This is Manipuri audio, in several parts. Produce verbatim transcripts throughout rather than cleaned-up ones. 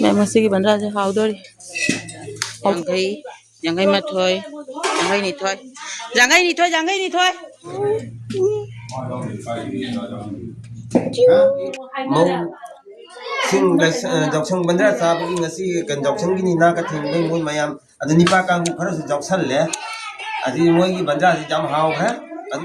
ꯃꯦꯝ, ꯉꯁꯤꯒꯤ ꯕꯟꯗ꯭ꯔꯥꯁꯦ ꯍꯥꯎꯗꯣꯔꯤ꯫ ꯌꯥꯡꯈꯩ, ꯌꯥꯡꯈꯩ ꯃꯥꯊꯣꯏ, ꯌꯥꯡꯈꯩ ꯅꯤꯊꯣꯏ, ꯌꯥꯡꯈꯩ ꯅꯤꯊꯣꯏ, ꯌꯥꯡꯈꯩ ꯅꯤꯊꯣꯏ꯫ ꯃꯧꯁꯤꯡ ꯂꯩꯁ-, ꯑ, ꯌꯥꯎꯁꯪ ꯕꯟꯗ꯭ꯔꯥ ꯆꯥꯕꯒꯤ ꯉꯁꯤ ꯀꯩꯅꯣ ꯌꯥꯎꯁꯪꯒꯤꯅꯤꯅ ꯀꯩꯊꯦꯜꯗ ꯃꯣꯏ ꯃꯌꯥꯝ ꯑꯗꯨ ꯅꯤꯄꯥ ꯀꯥꯡꯕꯨ ꯈꯔꯁꯨ ꯌꯥꯎꯁꯜꯂꯦ꯫ ꯑꯗꯨꯗꯤ ꯃꯣꯏꯒꯤ ꯕꯟꯗ꯭ꯔꯥꯁꯤ ꯌꯥꯝ ꯍꯥꯎꯈ꯭ꯔꯦ꯫ ꯑꯗꯨ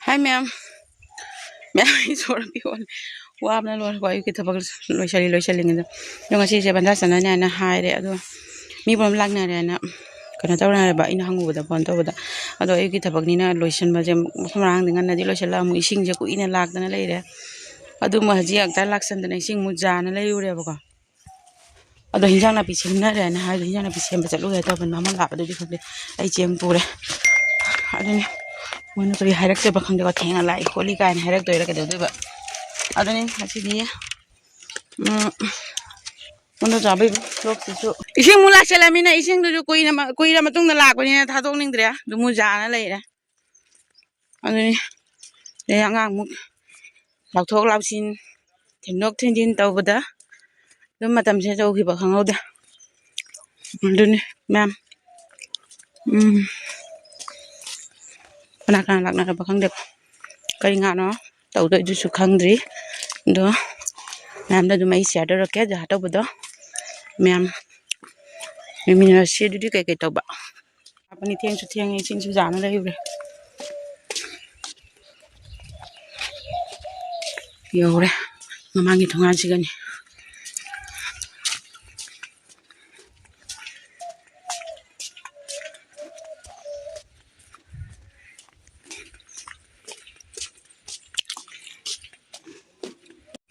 Hi, ma'am. ꯃꯌꯥꯝ ꯑꯩ ꯁꯣꯔ ꯄꯤꯌꯣꯅꯦ꯫ ꯋꯥꯕꯅ ꯂꯣꯏꯔꯦꯀꯣ꯫ ꯑꯌꯨꯛꯀꯤ ꯊꯕꯛ ꯂꯣꯏꯁꯜꯂꯤ, ꯂꯣꯏꯁꯜꯂꯤꯉꯩꯗ꯫ ꯑꯗꯣ ꯉꯁꯤꯁꯦ ꯕꯟꯗ꯭ꯔꯥ ꯆꯠꯅꯅꯦꯅ ꯍꯥꯏꯔꯦ꯫ ꯑꯗꯣ ꯃꯤ ꯄꯨꯂꯞ ꯂꯥꯛꯅꯔꯦꯅ ꯀꯩꯅꯣ ꯇꯧꯅꯔꯦꯕ, ꯑꯩꯅ ꯍꯪꯉꯨꯕꯗ, ꯐꯣꯟ ꯇꯧꯕꯗ꯫ ꯑꯗꯣ ꯑꯌꯨꯛꯀꯤ ꯊꯕꯛꯅꯤꯅ ꯂꯣꯏꯁꯟꯕꯁꯦ ꯃꯐꯝ ꯃꯔꯥꯡꯗꯤ ꯉꯟꯅꯗꯤ ꯂꯣꯏꯁꯜꯂꯒ ꯑꯃꯨꯛ ꯏꯁꯤꯡꯁꯦ ꯀꯨꯏꯅ ꯂꯥꯛꯇꯅ ꯂꯩꯔꯦ꯫ ꯑꯗꯨ ꯑꯃꯨꯛ ꯍꯧꯖꯤꯛ ꯉꯥꯛꯇ ꯂꯥꯛꯁꯟꯗꯅ ꯏꯁꯤꯡ ꯑꯃꯨꯛ ꯖꯥꯔꯅ ꯂꯩꯔꯨꯔꯦꯕꯀꯣ꯫ ꯑꯗꯣ ꯍꯤꯟꯖꯥꯡ ꯅꯥꯄꯤ ꯁꯦꯝꯅꯔꯦꯅ ꯍꯥꯏꯗꯣ, ꯍꯤꯟꯖꯥꯡ ꯅꯥꯄꯤ ꯁꯦꯝꯕ ꯆꯠꯂꯨꯒꯦ ꯇꯧꯕꯅꯤ, ꯃꯃꯥ ꯂꯥꯛꯄꯗꯨꯗꯤ ꯈꯪꯗꯦ, ꯑꯩ ꯆꯦꯡ ꯄꯨꯔꯦ꯫ ꯑꯗꯨꯅꯤ ꯃꯣꯏꯅ ꯀꯔꯤ ꯍꯥꯏꯔꯛꯇꯣꯏꯕ ꯈꯪꯗꯦꯀꯣ, ꯊꯦꯡꯅ ꯂꯥꯛꯏ ꯈꯣꯠꯂꯤ ꯀꯥꯏꯅ ꯍꯥꯏꯔꯛꯇꯣꯏꯔꯥ ꯀꯩꯗꯧꯗꯣꯏꯕ꯫ ꯑꯗꯨꯅꯤ ꯉꯁꯤꯗꯤ, ꯎꯝ, ꯀꯣꯟꯗꯣ ꯆꯥꯕꯩ ꯕ꯭ꯂꯣꯛꯁꯤꯁꯨ ꯏꯁꯤꯡ ꯑꯃꯨꯛ ꯂꯥꯛꯁꯜꯂꯝꯃꯤꯅ, ꯏꯁꯤꯡꯗꯨꯁꯨ ꯀꯨꯏꯅ ꯃ-, ꯀꯨꯏꯔ ꯃꯇꯨꯡꯗ ꯂꯥꯛꯄꯅꯤꯅ ꯊꯥꯗꯣꯛꯅꯤꯡꯗ꯭ꯔꯦ꯫ ꯑꯗꯨ ꯃꯨꯖꯥꯅ ꯂꯩꯔꯦ꯫ ꯑꯗꯨꯅꯤ ꯑꯗꯩ ꯑꯉꯥꯡꯃꯨꯛ ꯂꯥꯎꯊꯣꯛ ꯂꯥꯎꯁꯤꯟ, ꯊꯤꯟꯗꯣꯛ ꯊꯤꯟꯖꯤꯟ ꯇꯧꯕꯗ ꯑꯗꯨꯝ ꯃꯇꯝꯁꯦ ꯌꯧꯈꯤꯕ ꯈꯪꯍꯧꯗꯦ꯫ ꯑꯗꯨꯅꯤ ꯃꯌꯥꯝ, ꯎꯝ, ꯀꯅꯥ ꯀꯅꯥ ꯂꯥꯛꯅꯔꯕ ꯈꯪꯗꯦꯀꯣ, ꯀꯔꯤ ꯉꯥꯅꯣ ꯇꯧꯗꯣꯏꯗꯨꯁꯨ ꯈꯪꯗ꯭ꯔꯤ꯫ ꯑꯗꯣ ꯃꯌꯥꯝꯗ ꯑꯗꯨꯝ ꯑꯩ ꯁꯤꯌꯥꯔ ꯇꯧꯔꯛꯀꯦ ꯖꯍꯥ ꯇꯧꯕꯗꯣ꯫ ꯃꯌꯥꯝ ꯌꯦꯡꯃꯤꯟꯅꯔꯁꯤ꯫ ꯑꯗꯨꯗꯤ ꯀꯩꯀꯩ ꯇꯧꯕ? ꯂꯥꯛꯄꯅꯤ, ꯊꯦꯡꯁꯨ ꯊꯦꯡꯉꯦ, ꯏꯁꯤꯡꯁꯨ ꯖꯥꯅ ꯂꯩꯔꯨꯔꯦ꯫ ꯌꯧꯔꯦ ꯃꯃꯥꯡꯒꯤ ꯊꯣꯡꯒꯥꯟꯁꯤꯒꯅꯤ꯫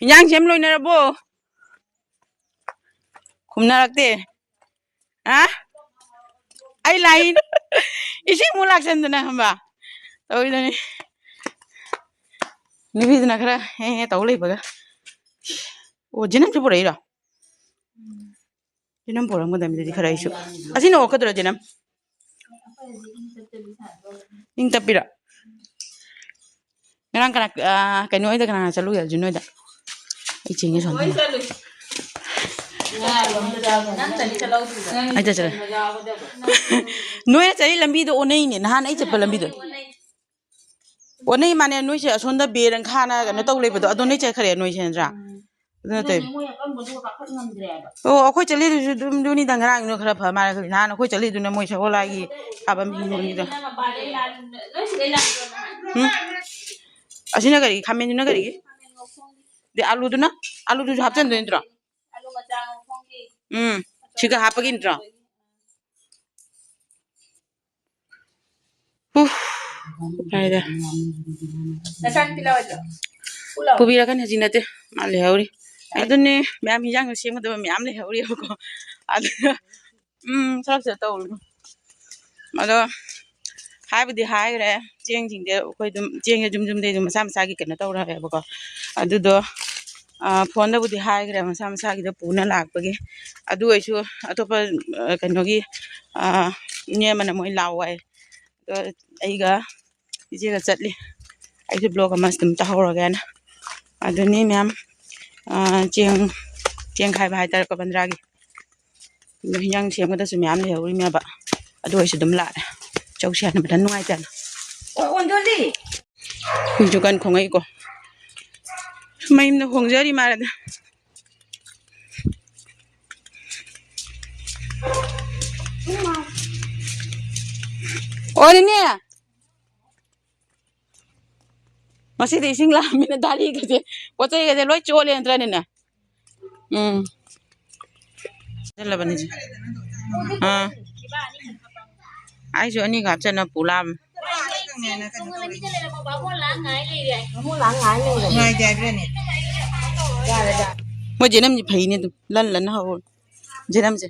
ꯏꯟꯖꯥꯡ ꯁꯦꯝ ꯂꯣꯏꯅꯔꯕꯣ? ꯈꯨꯝꯅꯔꯛꯇꯦ꯫ ꯑ? ꯑꯩ ꯂꯥꯛꯏ꯫ ꯏꯁꯤꯡ ꯑꯃꯨꯛ ꯂꯥꯛꯁꯟꯗꯅ ꯈꯪꯕ ꯇꯧꯔꯤꯗꯨꯅꯤ꯫ ꯅꯨꯄꯤꯗꯨꯅ ꯈꯔ ꯍꯦ ꯍꯦ ꯇꯧ ꯂꯩꯕꯒ꯫ ꯑꯣ, ꯖꯤꯅꯟꯁꯨ ꯄꯨꯔꯛꯏꯔꯣ? ꯖꯦꯅꯝ ꯄꯨꯔꯝꯒꯗꯕꯅꯤꯗꯤ ꯈꯔ ꯑꯩꯁꯨ꯫ ꯑꯁꯤꯅ ꯑꯣꯛꯀꯗ꯭ꯔꯣ, ꯖꯦꯅꯝ? ꯏꯪ ꯇꯞꯄꯤꯔꯣ? ꯉꯔꯥꯡ ꯀꯅꯥ, ꯑꯥ, ꯀꯩꯅꯣ ꯍꯣꯏꯗ ꯀꯅꯥ ꯀꯅꯥ ꯆꯠꯂꯨꯒꯦ, ꯑꯔꯖꯨꯟ ꯍꯣꯏꯗ? ꯑꯩ ꯆꯦꯡꯁꯦ ꯁꯣꯝꯗ꯫ ꯑꯩ ꯆꯠꯂꯦ꯫ ꯅꯣꯏꯅ ꯆꯠꯂꯤ ꯂꯝꯕꯤꯗꯣ ꯑꯣꯟꯅꯩꯅꯦ, ꯅꯍꯥꯟ ꯑꯩ ꯆꯠꯄ ꯂꯝꯕꯤꯗꯣ꯫ ꯑꯣꯟꯅꯩ ꯃꯥꯅꯦ, ꯅꯣꯏꯁꯦ ꯑꯁꯣꯝꯗ ꯕꯦꯔꯪꯈꯥꯅ ꯀꯩꯅꯣ ꯇꯧ ꯂꯩꯕꯗꯣ, ꯑꯗꯣ ꯅꯣꯏ ꯆꯠꯈ꯭ꯔꯦ, ꯅꯣꯏꯁꯦ ꯅꯠꯇ꯭ꯔꯥ? ꯑꯗꯨ ꯅꯠꯇꯦ꯫ ꯑꯣ, ꯑꯩꯈꯣꯏ ꯆꯠꯂꯤꯗꯨꯁꯨ ꯑꯗꯨꯝ ꯑꯗꯨꯅꯤꯗ, ꯉꯔꯥꯡꯗꯨꯅ ꯈꯔ ꯐ ꯃꯥꯜꯂꯦ꯫ ꯅꯍꯥꯟ ꯑꯩꯈꯣꯏ ꯆꯠꯂꯤꯗꯨꯅ ꯃꯣꯏ ꯁꯒꯣꯜ ꯂꯥꯏꯒꯤ ꯊꯥꯕꯝ ꯍꯤꯡꯕꯅꯤꯗ꯫ ꯎꯝ? ꯑꯁꯤꯅ ꯀꯔꯤꯒꯤ? ꯈꯥꯃꯦꯟꯗꯨꯅ ꯀꯔꯤꯒꯤ? ꯑꯗꯩ ꯑꯥꯂꯨꯗꯨꯅ? ꯑꯥꯂꯨꯗꯨꯁꯨ ꯍꯥꯞꯆꯟꯗꯣꯏ ꯅꯠꯇ꯭ꯔꯣ? ꯎꯝ, ꯁꯤꯒ ꯍꯥꯞꯄꯒꯤ ꯅꯠꯇ꯭ꯔꯣ? ꯍꯨ, ꯐꯔꯦꯗ꯫ ꯅꯆꯥꯅꯨꯄꯤ ꯂꯧꯔꯣꯏꯗ꯭ꯔꯣ? ꯄꯨꯂꯞ? ꯄꯨꯕꯤꯔꯛꯀꯅꯤ, ꯍꯧꯖꯤꯛ ꯅꯠꯇꯦ, ꯃꯥ ꯂꯩꯍꯧꯔꯤ꯫ ꯑꯗꯨꯅꯦ, ꯃꯌꯥꯝ ꯍꯤꯟꯖꯥꯡꯗꯣ ꯁꯦꯝꯒꯗꯕ ꯃꯌꯥꯝ ꯂꯩꯍꯧꯔꯤꯕꯀꯣ꯫ ꯑꯗꯨꯅ, ꯎꯝ, ꯊꯕꯛꯁꯦ ꯇꯧꯔꯨꯅꯨ꯫ ꯑꯗꯣ ꯍꯥꯏꯕꯨꯗꯤ ꯍꯥꯏꯈ꯭ꯔꯦ, ꯆꯦꯡꯁꯤꯡꯁꯦ ꯑꯩꯈꯣꯏ ꯑꯗꯨꯝ, ꯆꯦꯡꯁꯦ ꯌꯨꯝ ꯌꯨꯝꯗꯩ ꯑꯗꯨꯝ ꯃꯁꯥ ꯃꯁꯥꯒꯤ ꯀꯩꯅꯣ ꯇꯧꯔꯦꯕꯀꯣ꯫ ꯑꯗꯨꯗꯣ, ꯑ, ꯐꯣꯟꯗꯕꯨꯗꯤ ꯍꯥꯏꯈ꯭ꯔꯦ ꯃꯁꯥ ꯃꯁꯥꯒꯤꯗ ꯄꯨꯅ ꯂꯥꯛꯄꯒꯤ꯫ ꯑꯗꯨ ꯑꯣꯏꯁꯨ ꯑꯇꯣꯞꯄ, ꯑ, ꯀꯩꯅꯣꯒꯤ, ꯑ, ꯏꯅꯦ ꯑꯃꯅ ꯃꯣꯏ ꯂꯥꯛꯑꯣ ꯍꯥꯏ꯫ ꯑꯗꯣ ꯑꯩꯒ ꯏꯆꯦꯒ ꯆꯠꯂꯤ꯫ ꯑꯩꯁꯨ vlog ꯑꯃ ꯑꯗꯨꯝ ꯇꯧꯍꯧꯔꯒꯦꯅ꯫ ꯑꯗꯨꯅꯤ ꯃꯌꯥꯝ, ꯑ, ꯆꯦꯡ, ꯆꯦꯡ ꯈꯥꯏꯕ ꯍꯥꯏꯇꯥꯔꯦꯀꯣ, ꯕꯟꯗ꯭ꯔꯥꯒꯤ꯫ ꯑꯗꯣ ꯍꯤꯟꯖꯥꯡ ꯁꯦꯝꯒꯗꯕꯁꯨ ꯃꯌꯥꯝ ꯂꯩꯍꯧꯔꯤꯅꯦꯕ꯫ ꯑꯗꯨ ꯑꯣꯏꯔꯁꯨ ꯑꯗꯨꯝ ꯂꯥꯛꯑꯦ꯫ ꯆꯧꯁꯦ ꯍꯥꯏꯅ ꯃꯊꯟ ꯅꯨꯡꯉꯥꯏꯇꯅ꯫ ꯑꯣ, ꯑꯣꯟꯊꯣꯛꯂꯤ꯫ ꯍꯧꯖꯤꯛꯁꯨ ꯀꯟ ꯈꯣꯡꯉꯛꯏꯀꯣ꯫ ꯃꯌꯨꯝꯗ ꯍꯣꯡꯖꯔꯤ ꯃꯥꯜꯂꯦꯗ꯫ ꯑꯣ, ꯅꯦꯅꯦ꯫ ꯉꯁꯤꯗꯤ ꯏꯁꯤꯡ ꯂꯥꯛꯑꯃꯤꯅ ꯗꯥꯔꯤꯒꯁꯦ, ꯄꯣꯠ ꯆꯩꯒꯁꯦ ꯂꯣꯏ ꯆꯣꯠꯂꯦ ꯅꯠꯇ꯭ꯔꯅꯦꯅꯦ? ꯎꯝ꯫ ꯆꯜꯂꯕꯅꯤ ꯁꯤ꯫ ꯑꯥ꯫ ꯑꯩꯁꯨ ꯑꯅꯤꯒ ꯍꯥꯞꯆꯟꯅ ꯄꯨ ꯂꯥꯛꯑꯝꯅꯤ꯫ ꯉꯥꯏꯗꯦ ꯍꯥꯏꯕ꯭ꯔꯅꯦ? ꯃꯣꯏ ꯖꯦꯅꯝꯁꯤ ꯐꯩꯅꯦ ꯑꯗꯨꯝ꯫ ꯂꯟ ꯂꯟꯅ ꯍꯧꯔꯦ꯫ ꯖꯦꯅꯝꯁꯦ꯫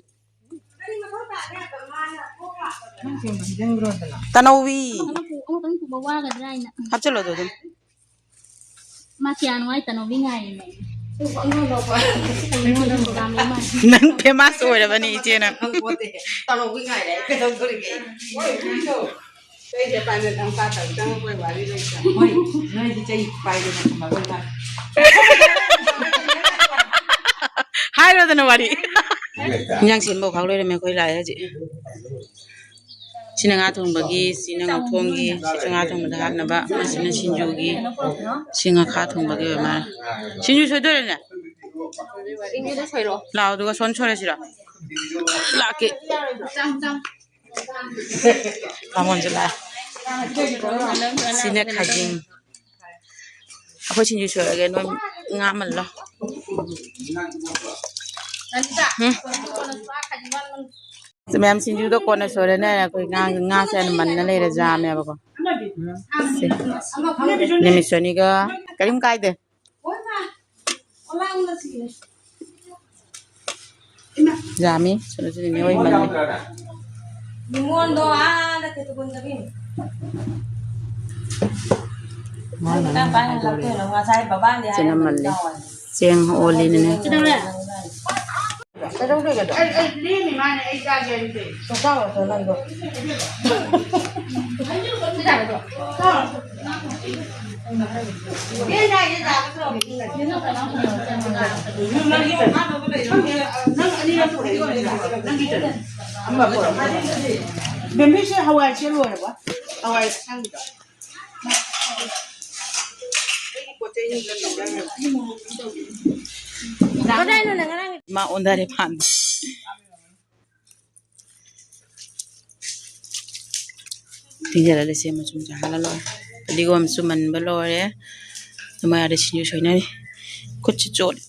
ꯇꯅꯧꯕꯤ꯫ ꯑꯃꯇꯪ ꯄꯨꯕ ꯋꯥꯒꯗ꯭ꯔꯥ ꯍꯥꯏꯅ꯫ ꯍꯥꯞꯆꯜꯂꯣ ꯑꯗꯨ ꯑꯗꯨꯝ꯫ ꯃꯥ ꯀꯌꯥ ꯅꯨꯡꯉꯥꯏ ꯇꯅꯧꯕꯤ ꯉꯥꯏꯔꯤꯅꯦ꯫ ꯑꯩꯉꯣꯟꯗ ꯄꯥꯝꯃꯦ ꯃꯥ꯫ ꯅꯪ ꯐꯦꯃꯁ ꯑꯣꯏꯔꯕꯅꯤ ꯏꯆꯦ ꯅꯪ꯫ ꯈꯪꯄꯣꯠꯇꯦ꯫ ꯇꯧꯔꯧꯕꯤ ꯉꯥꯏꯔꯦ꯫ ꯀꯩꯗꯧꯗꯣꯔꯤꯒꯦ? ꯀꯩꯁꯦ ꯄꯥꯏꯅ ꯅꯪ ꯆꯥ ꯇꯧ ꯆꯪꯉꯛꯄꯩ ꯋꯥꯔꯤ ꯂꯩꯇ꯭ꯔꯦ꯫ ꯍꯣꯏ, ꯅꯣꯏꯗꯤ ꯆꯩ ꯄꯥꯏꯗꯅ ꯊꯝꯃꯔꯣꯏ ꯃꯥ꯫ ꯍꯥꯏꯔꯣꯗꯅ ꯋꯥꯔꯤ꯫ ꯏꯟꯖꯥꯡ ꯁꯦꯝꯕ ꯈꯥꯛ ꯂꯣꯏꯔꯝꯃꯦ, ꯑꯩꯈꯣꯏ ꯂꯥꯛꯑꯦ ꯍꯧꯖꯤꯛ꯫ ꯁꯤꯅ ꯉꯥ ꯊꯣꯡꯕꯒꯤ, ꯁꯤꯅ ꯉꯧꯊꯣꯡꯒꯤ, ꯁꯤꯁꯨ ꯉꯥ ꯊꯣꯡꯕꯗ ꯍꯥꯞꯅꯕ, ꯁꯤꯅ ꯁꯤꯡꯖꯨꯒꯤ, ꯁꯤ ꯉꯥꯈꯥ ꯊꯣꯡꯕꯒꯤ ꯑꯣꯏ ꯃꯥꯜꯂꯦ꯫ ꯁꯤꯡꯖꯨ ꯁꯣꯏꯗꯣꯏꯔꯦꯅꯦ? ꯁꯤꯡꯖꯨꯗꯣ ꯁꯣꯏꯔꯣ꯫ ꯂꯥꯛꯑꯣ, ꯑꯗꯨꯒ ꯁꯣꯟ ꯁꯣꯏꯔꯁꯤꯔꯣ? ꯂꯥꯛꯀꯦ꯫ ꯕꯥꯃꯣꯟꯁꯨ ꯂꯥꯛꯑꯦ꯫ ꯁꯤꯅ ꯈꯥꯖꯤꯡ꯫ ꯑꯩꯈꯣꯏ ꯁꯤꯡꯖꯨ ꯁꯣꯏꯔꯒꯦ, ꯅꯣꯏ ꯉꯥ ꯑꯃ ꯂꯧ꯫ ꯎꯝ꯫ ꯃꯌꯥꯝ ꯁꯤꯡꯖꯨꯗꯣ ꯀꯣꯟꯅ ꯁꯣꯏꯔꯅꯤ꯫ ꯑꯩꯈꯣꯏ ꯉꯥ, ꯉꯥꯁꯦ ꯍꯥꯟꯅ ꯃꯟꯅ ꯂꯩꯔꯦ, ꯖꯥꯝꯅꯦꯕꯀꯣ꯫ ꯁꯦ꯫ ꯅꯨꯃꯤꯠ ꯁꯣꯅꯤꯒ ꯀꯔꯤꯝ ꯀꯥꯏꯗꯦ꯫ ꯌꯥꯝꯃꯤ꯫ ꯁꯣꯅꯣꯆꯨ ꯅꯦꯅꯦ ꯍꯣꯏ ꯃꯜꯂꯤ꯫ ꯅꯤꯉꯣꯜꯗꯣ ꯑꯥꯗ ꯀꯩꯇꯧꯕꯝꯗꯒꯤ꯫ ꯉꯁꯥꯏ ꯕꯕꯥꯅꯦ ꯍꯥꯏꯔꯝꯕꯅꯤ꯫ ꯆꯦꯡ ꯑꯃ ꯃꯜꯂꯤ꯫ ꯆꯦꯡ ꯑꯣꯜꯂꯤꯅꯦ꯫ ꯀꯩꯗꯧꯔꯦ? ꯀꯩꯗꯧꯗꯣꯏꯒꯦ ꯑꯗꯣ? ꯑꯩ, ꯑꯩ ꯂꯦꯝꯃꯤ ꯃꯥꯅꯦ, ꯑꯩ ꯆꯥꯒꯦ ꯍꯥꯏꯕꯁꯦ꯫ ꯆꯥꯎ ꯆꯥꯎ ꯅꯪꯗꯣ꯫ ꯕꯦꯝꯕꯤꯁꯦ ꯍꯋꯥꯏꯁꯦ ꯂꯣꯏꯔꯕ? ꯍꯋꯥꯏ ꯑꯁꯥꯡꯕꯤꯗꯣ꯫ ꯀꯗꯥꯏꯅꯣ ꯅꯪ ꯉꯔꯥꯡ ꯃꯥ ꯑꯣꯟꯊꯔꯦ ꯐꯥꯟꯗ꯫ ꯐꯤꯖꯔ ꯂꯩꯁꯦ ꯃꯆꯨꯝ ꯆꯥꯍꯜꯂ ꯂꯣꯏꯔꯦ꯫ ꯐꯗꯤꯒꯣꯝ ꯆꯨꯝꯍꯟꯕ ꯂꯣꯏꯔꯦ꯫ ꯃꯌꯥꯗ ꯁꯤꯡꯖꯨ ꯁꯣꯏꯅꯔꯤ꯫ ꯈꯨꯠꯁꯤ ꯆꯣꯠꯂꯦ꯫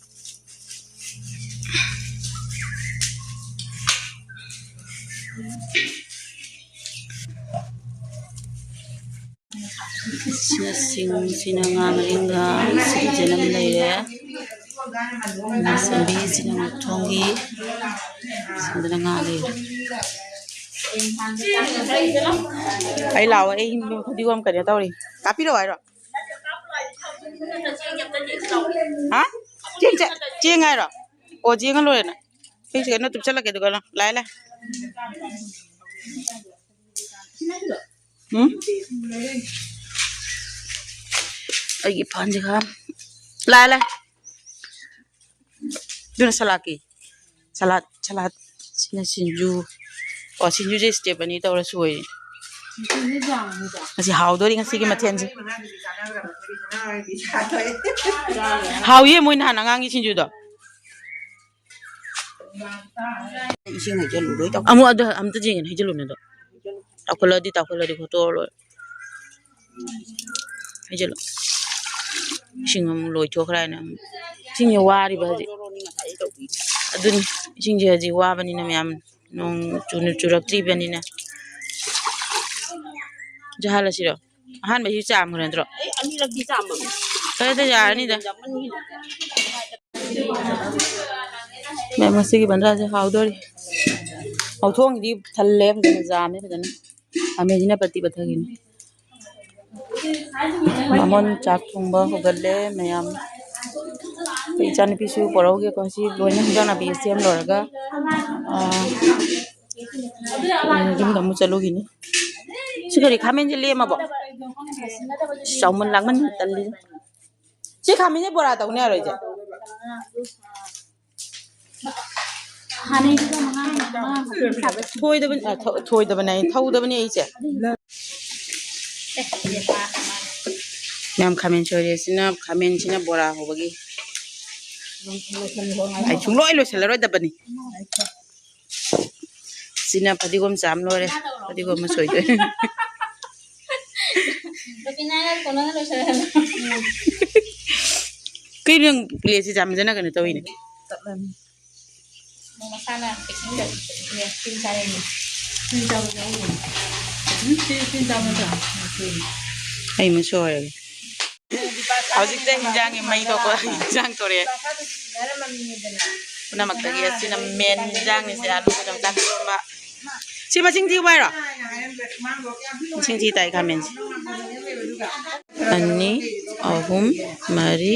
ꯁꯤꯅ ꯁꯤꯡ, ꯁꯤꯅ ꯉꯥ ꯃꯔꯤꯡꯒ, ꯁꯤꯗ ꯆꯅꯝ ꯂꯩꯔꯦ꯫ ꯉꯥ ꯁꯦꯝꯕꯤ, ꯁꯤꯅ ꯉꯥ ꯊꯣꯡꯒꯤ, ꯁꯤꯗꯅ ꯉꯥ ꯂꯩꯔꯦ꯫ ꯑꯩ ꯂꯥꯛꯑꯣ, ꯑꯩ ꯐꯗꯤꯒꯣꯝ ꯀꯩꯅꯣ ꯇꯧꯔꯤ꯫ ꯀꯥꯞꯄꯤꯔꯛꯑꯣ ꯍꯥꯏꯔꯣ? ꯍꯥ? ꯆꯦꯡ ꯆ-, ꯆꯦꯡ ꯍꯥꯏꯔꯣ? ꯑꯣ, ꯆꯦꯡꯒ ꯂꯣꯏꯔꯦꯅ꯫ ꯑꯩꯁꯦ ꯀꯩꯅꯣ ꯇꯨꯞꯁꯜꯂꯛꯀꯦ ꯑꯗꯨꯒ ꯂꯥꯛꯑꯦ, ꯂꯥꯛꯑꯦ꯫ ꯎꯝ? ꯑꯩꯒꯤ ꯐꯥꯟꯁꯦ ꯈꯥꯝ꯫ ꯂꯥꯛꯑꯦ, ꯂꯥꯛꯑꯦ꯫ ꯑꯗꯨꯅ ꯁꯂꯥꯠꯀꯤ꯫ ꯁꯂꯥꯠ, ꯁꯂꯥꯠ꯫ ꯁꯤꯅ ꯁꯤꯡꯖꯨ꯫ ꯑꯣ, ꯁꯤꯡꯖꯨꯁꯦ step ꯑꯅꯤ ꯇꯧꯔ ꯁꯣꯏꯔꯦ꯫ ꯉꯁꯤ ꯍꯥꯎꯗꯣꯔꯤ ꯉꯁꯤꯒꯤ ꯃꯊꯦꯜꯁꯦ꯫ ꯍꯥꯎꯌꯦ ꯃꯣꯏ ꯅꯍꯥꯟ ꯑꯉꯥꯡꯒꯤ ꯁꯤꯡꯖꯨꯗꯣ꯫ ꯏꯁꯤꯡ ꯍꯩꯖꯜꯂꯨ, ꯂꯣꯏ ꯇꯧ-, ꯑꯃꯨꯛ ꯑꯗꯨ ꯑꯝꯇ ꯌꯦꯡꯒꯦꯅꯦ, ꯍꯩꯖꯜꯂꯨꯅꯦ ꯑꯗꯣ꯫ ꯇꯥꯎꯈꯠꯂꯗꯤ, ꯇꯥꯎꯈꯠꯂꯗꯤ ꯈꯣꯠꯇꯣꯛꯑ ꯂꯣꯏꯔꯦ꯫ ꯍꯩꯖꯜꯂꯨ꯫ ꯏꯁꯤꯡ ꯑꯃꯨꯛ ꯂꯣꯏꯊꯣꯛꯈ꯭ꯔꯦ ꯍꯥꯏꯅ ꯑꯃꯨꯛ꯫ ꯏꯁꯤꯡꯁꯦ ꯋꯥꯔꯤꯕ ꯍꯧꯖꯤꯛ꯫ ꯑꯗꯨꯅꯤ, ꯏꯁꯤꯡꯁꯦ ꯍꯧꯖꯤꯛ ꯋꯥꯕꯅꯤꯅ ꯃꯌꯥꯝ, ꯅꯣꯡ ꯆꯨꯅ ꯆꯨꯔꯛꯇ꯭ꯔꯤꯕꯅꯤꯅ꯫ ꯖꯍꯥꯜꯂꯁꯤꯔꯣ? ꯑꯍꯥꯟꯕꯩꯁꯤ ꯆꯥꯝꯈ꯭ꯔ ꯅꯠꯇ꯭ꯔꯣ? ꯑꯩ ꯑꯅꯤꯔꯛꯇꯤ ꯆꯥꯝꯃꯕꯅꯦ꯫ ꯐꯔꯦꯗ, ꯌꯥꯔꯅꯤꯗ꯫ ꯌꯥꯝꯃꯟꯈꯤꯅ꯫ ꯃꯦꯝ, ꯉꯁꯤꯒꯤ ꯕꯟꯗ꯭ꯔꯥꯁꯦ ꯍꯥꯎꯗꯣꯔꯤ꯫ ꯍꯧꯊꯣꯡꯒꯤꯗꯤ ꯊꯜꯂꯦ, ꯐꯖꯅ ꯖꯥꯝꯃꯦ ꯐꯖꯅ꯫ ꯈꯥꯃꯦꯟꯁꯤꯅ ꯄꯠꯇꯤ ꯄꯠꯊꯈꯤꯅꯤ꯫ ꯕꯥꯃꯣꯟ ꯆꯥꯛ ꯊꯣꯡꯕ ꯍꯧꯒꯠꯂꯦ ꯃꯌꯥꯝ꯫ ꯑꯩꯈꯣꯏ ꯏꯆꯥꯅꯨꯄꯤꯁꯨ ꯄꯣꯔꯛꯎꯒꯦꯀꯣ꯫ ꯁꯤ ꯂꯣꯏꯅ ꯍꯤꯟꯖꯥꯡ ꯅꯥꯄꯤ ꯁꯦꯝ ꯂꯣꯏꯔꯒ, ꯑꯥ, ꯌꯨꯝꯗ ꯑꯃꯨꯛ ꯆꯠꯂꯨꯈꯤꯅꯤ꯫ ꯁꯤ ꯀꯔꯤ ꯈꯥꯃꯦꯟꯁꯦ ꯂꯦꯝꯃꯕꯣ? ꯆꯥꯎꯃꯟ ꯂꯥꯡꯃꯟ ꯇꯜꯂꯤ꯫ ꯁꯤ ꯈꯥꯃꯦꯟꯁꯦ ꯕꯣꯔꯥ ꯇꯧꯅꯤ ꯍꯥꯏꯔꯣ ꯏꯆꯦ? ꯍꯥꯟꯅꯩꯗꯨꯒ ꯃꯉꯥ, ꯃꯉꯥ ꯍꯥꯞꯆꯤꯟꯕ ꯁꯥꯕ꯫ ꯊꯣꯏꯗꯕꯅꯤ, ꯑ, ꯊꯣ-, ꯊꯣꯏꯗꯕꯅꯦ, ꯊꯧꯗꯕꯅꯦ ꯑꯩꯁꯦ꯫ ꯃꯌꯥꯝ ꯈꯥꯃꯦꯟ ꯁꯣꯏꯔꯦ꯫ ꯁꯤꯅ ꯈꯥꯃꯦꯟꯁꯤꯅ ꯕꯣꯔꯥ ꯍꯧꯕꯒꯤ꯫ ꯑꯩ ꯁꯨꯡꯂꯣꯏ ꯂꯣꯏꯁꯤꯜꯂꯔꯣꯏꯗꯕꯅꯤ꯫ ꯁꯤꯅ ꯐꯗꯤꯒꯣꯝ ꯆꯥꯝ ꯂꯣꯏꯔꯦ꯫ ꯐꯗꯤꯒꯣꯝ ꯑꯃ ꯁꯣꯏꯗꯣꯏ꯫ ꯔꯣꯕꯤꯅꯥꯅ ꯀꯣꯟꯅꯅ ꯂꯣꯏꯁꯤꯜꯂꯦ꯫ ꯀꯩꯅꯣ ꯅꯪ ꯄ꯭ꯂꯦꯠꯁꯤ ꯆꯥꯝꯃꯟꯗꯅ ꯀꯩꯅꯣ ꯇꯧꯋꯤꯅꯦ꯫ ꯃꯁꯥꯅ ꯄꯦꯛꯀꯤꯡ ꯇꯧ-, ꯇꯤꯟ ꯆꯥꯏꯌꯦ꯫ ꯇꯤꯟ ꯆꯥꯕ ꯌꯥꯎꯔꯤꯅꯦ꯫ ꯎꯝ, ꯇꯤꯟ, ꯇꯤꯟ ꯆꯥꯕ ꯅꯠꯇ꯭ꯔꯣ? ꯑꯩ ꯑꯃ ꯁꯣꯏꯔꯒꯦ꯫ ꯍꯧꯖꯤꯛꯇ ꯍꯤꯟꯖꯥꯡꯒꯤ ꯃꯩ ꯊꯣꯛꯄ ꯍꯤꯟꯖꯥꯡ ꯊꯣꯔꯛꯑꯦ꯫ ꯄꯨꯝꯅꯃꯛꯇꯒꯤ ꯑꯁꯤꯅ ꯃꯦꯟ ꯍꯤꯟꯖꯥꯡꯅꯤꯁꯦ, ꯑꯂꯨꯒ ꯌꯣꯡꯆꯥꯛ ꯏꯔꯣꯝꯕ꯫ ꯁꯤ ꯃꯁꯤꯡ ꯊꯤꯌꯨ ꯍꯥꯏꯔꯣ? ꯃꯁꯤꯡ ꯊꯤ ꯇꯥꯏ ꯈꯥꯃꯦꯟꯁꯦ꯫ ꯑꯅꯤ, ꯑꯍꯨꯝ, ꯃꯔꯤ,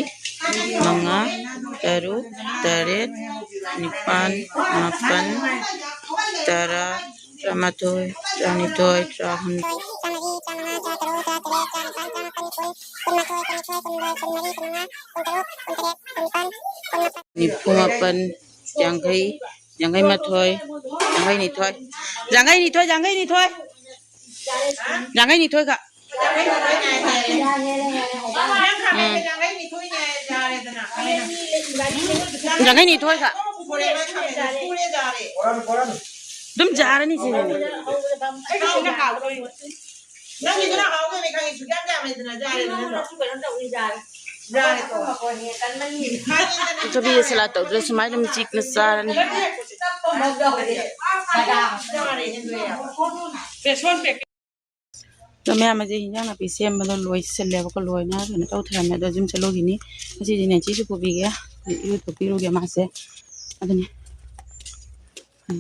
ꯃꯉꯥ, ꯇꯔꯨꯛ, ꯇꯔꯦꯠ, ꯅꯤꯄꯥꯜ, ꯃꯥꯄꯜ, ꯇꯔꯥ, ꯇꯔꯥꯃꯥꯊꯣꯏ, ꯇꯔꯥꯅꯤꯊꯣꯏ, ꯇꯔꯥꯍꯨꯝꯗꯣꯏ, ꯆꯥꯝꯃꯔꯤ, ꯆꯥꯝꯃꯉꯥ, ꯆꯥꯇꯔꯨꯛ, ꯆꯥꯇꯔꯦꯠ, ꯆꯥꯅꯤꯄꯥꯜ, ꯆꯥꯃꯥꯄꯜ, ꯀꯨꯟ, ꯀꯨꯟꯃꯥꯊꯣꯏ, ꯀꯨꯟꯅꯤꯊꯣꯏ, ꯀꯨꯟꯍꯨꯝꯗꯣꯏ, ꯀꯨꯟꯃꯔꯤ, ꯀꯨꯟꯃꯉꯥ, ꯀꯨꯟꯇꯔꯨꯛ, ꯀꯨꯟꯇꯔꯦꯠ, ꯀꯨꯟꯅꯤꯄꯥꯜ, ꯀꯨꯟꯃꯥꯄꯜ, ꯅꯤꯐꯨ ꯃꯥꯄꯜ, ꯌꯥꯡꯈꯩ, ꯌꯥꯡꯈꯩ ꯃꯥꯊꯣꯏ, ꯌꯥꯡꯈꯩ ꯅꯤꯊꯣꯏ, ꯌꯥꯡꯈꯩ ꯅꯤꯊꯣꯏ, ꯌꯥꯡꯈꯩ ꯅꯤꯊꯣꯏ, ꯌꯥꯡꯈꯩ ꯅꯤꯊꯣꯏ ꯈꯛ꯫ ꯎꯝ꯫ ꯌꯥꯡꯈꯩ ꯅꯤꯊꯣꯏ ꯈꯛ꯫ ꯑꯗꯨꯝ ꯌꯥꯔꯅꯤ ꯁꯤꯅꯅꯦ꯫ ꯅꯪꯒꯤꯗꯨꯅ ꯍꯥꯎꯗꯣꯏꯅꯦ ꯈꯪꯉꯤ, ꯁꯨꯛꯌꯥꯝ ꯌꯥꯝꯃꯦꯗꯅ, ꯌꯥꯔꯦꯗꯅ꯫ ꯌꯥꯔꯦ, ꯇꯣꯛꯑꯣ꯫ ꯊꯕꯤ ꯁꯂꯥꯠ ꯇꯧꯗ꯭ꯔꯁꯨ ꯁꯨꯃꯥꯏꯅ ꯑꯗꯨꯝ ꯆꯤꯛꯅ ꯆꯥꯔꯅꯤ꯫ ꯑꯗꯣ ꯃꯌꯥꯝ ꯑꯁꯦ ꯍꯤꯟꯖꯥꯡ ꯅꯥꯄꯤ ꯁꯦꯝꯕꯗꯣ ꯂꯣꯏꯁꯤꯜꯂꯦꯕꯀꯣ, ꯂꯣꯏꯅ ꯀꯩꯅꯣ ꯇꯧꯊꯔꯝꯃꯦ꯫ ꯑꯗꯣ ꯖꯤꯝ ꯆꯠꯂꯨꯈꯤꯅꯤ꯫ ꯉꯁꯤꯗꯤ ꯅꯦꯆꯤꯁꯨ ꯄꯨꯕꯤꯒꯦ, ꯏꯔꯨꯊꯣꯛꯄꯤꯔꯨꯒꯦ ꯃꯥꯁꯦ꯫ ꯑꯗꯨꯅꯤ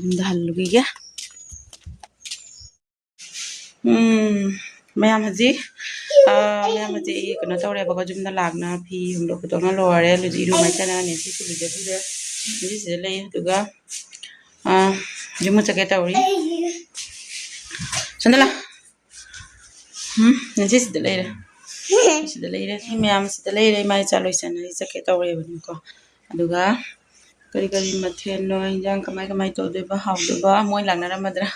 ꯌꯨꯝꯗ ꯍꯜꯂꯨꯈꯤꯒꯦ꯫ ꯎꯝ, ꯃꯌꯥꯝ ꯍꯧꯖꯤꯛ, ꯑ, ꯃꯌꯥꯝ ꯍꯧꯖꯤꯛ ꯑꯩ ꯀꯩꯅꯣ ꯇꯧꯔꯦꯕꯀꯣ, ꯌꯨꯝꯗ ꯂꯥꯛꯅ ꯐꯤ ꯍꯣꯡꯗꯣꯛ ꯈꯣꯠꯇꯣꯛꯅ ꯂꯣꯏꯔꯦ, ꯂꯨꯖ ꯏꯔꯨ ꯃꯥꯏ ꯇꯥꯅ ꯅꯦꯆꯤꯁꯨ ꯂꯨꯖꯕꯤꯔꯦ꯫ ꯉꯁꯤꯁꯤꯗ ꯂꯩ꯫ ꯑꯗꯨꯒ, ꯑ, ꯌꯨꯝ ꯆꯠꯀꯦ ꯇꯧꯔꯤ꯫ ꯁꯣꯝꯗ ꯂꯥ꯫ ꯎꯝ, ꯉꯁꯤ ꯁꯤꯗ ꯂꯩꯔꯦ꯫ ꯁꯤꯗ ꯂꯩꯔꯦ꯫ ꯁꯤ ꯃꯌꯥꯝ ꯁꯤꯗ ꯂꯩꯔꯦ꯫ ꯏꯃꯥ ꯏꯆꯥ ꯂꯣꯏꯁꯟꯅ ꯑꯩ ꯆꯠꯀꯦ ꯇꯧꯔꯦꯕꯅꯤꯀꯣ꯫ ꯑꯗꯨꯒ ꯀꯔꯤ ꯀꯔꯤ ꯃꯊꯦꯜꯅꯣ, ꯏꯟꯖꯥꯡ ꯀꯃꯥꯏ ꯀꯃꯥꯏ ꯇꯧꯗꯣꯏꯕ, ꯍꯥꯎꯗꯣꯏꯕ, ꯃꯣꯏ ꯂꯥꯛꯅꯔꯝꯃꯗ꯭ꯔꯥ?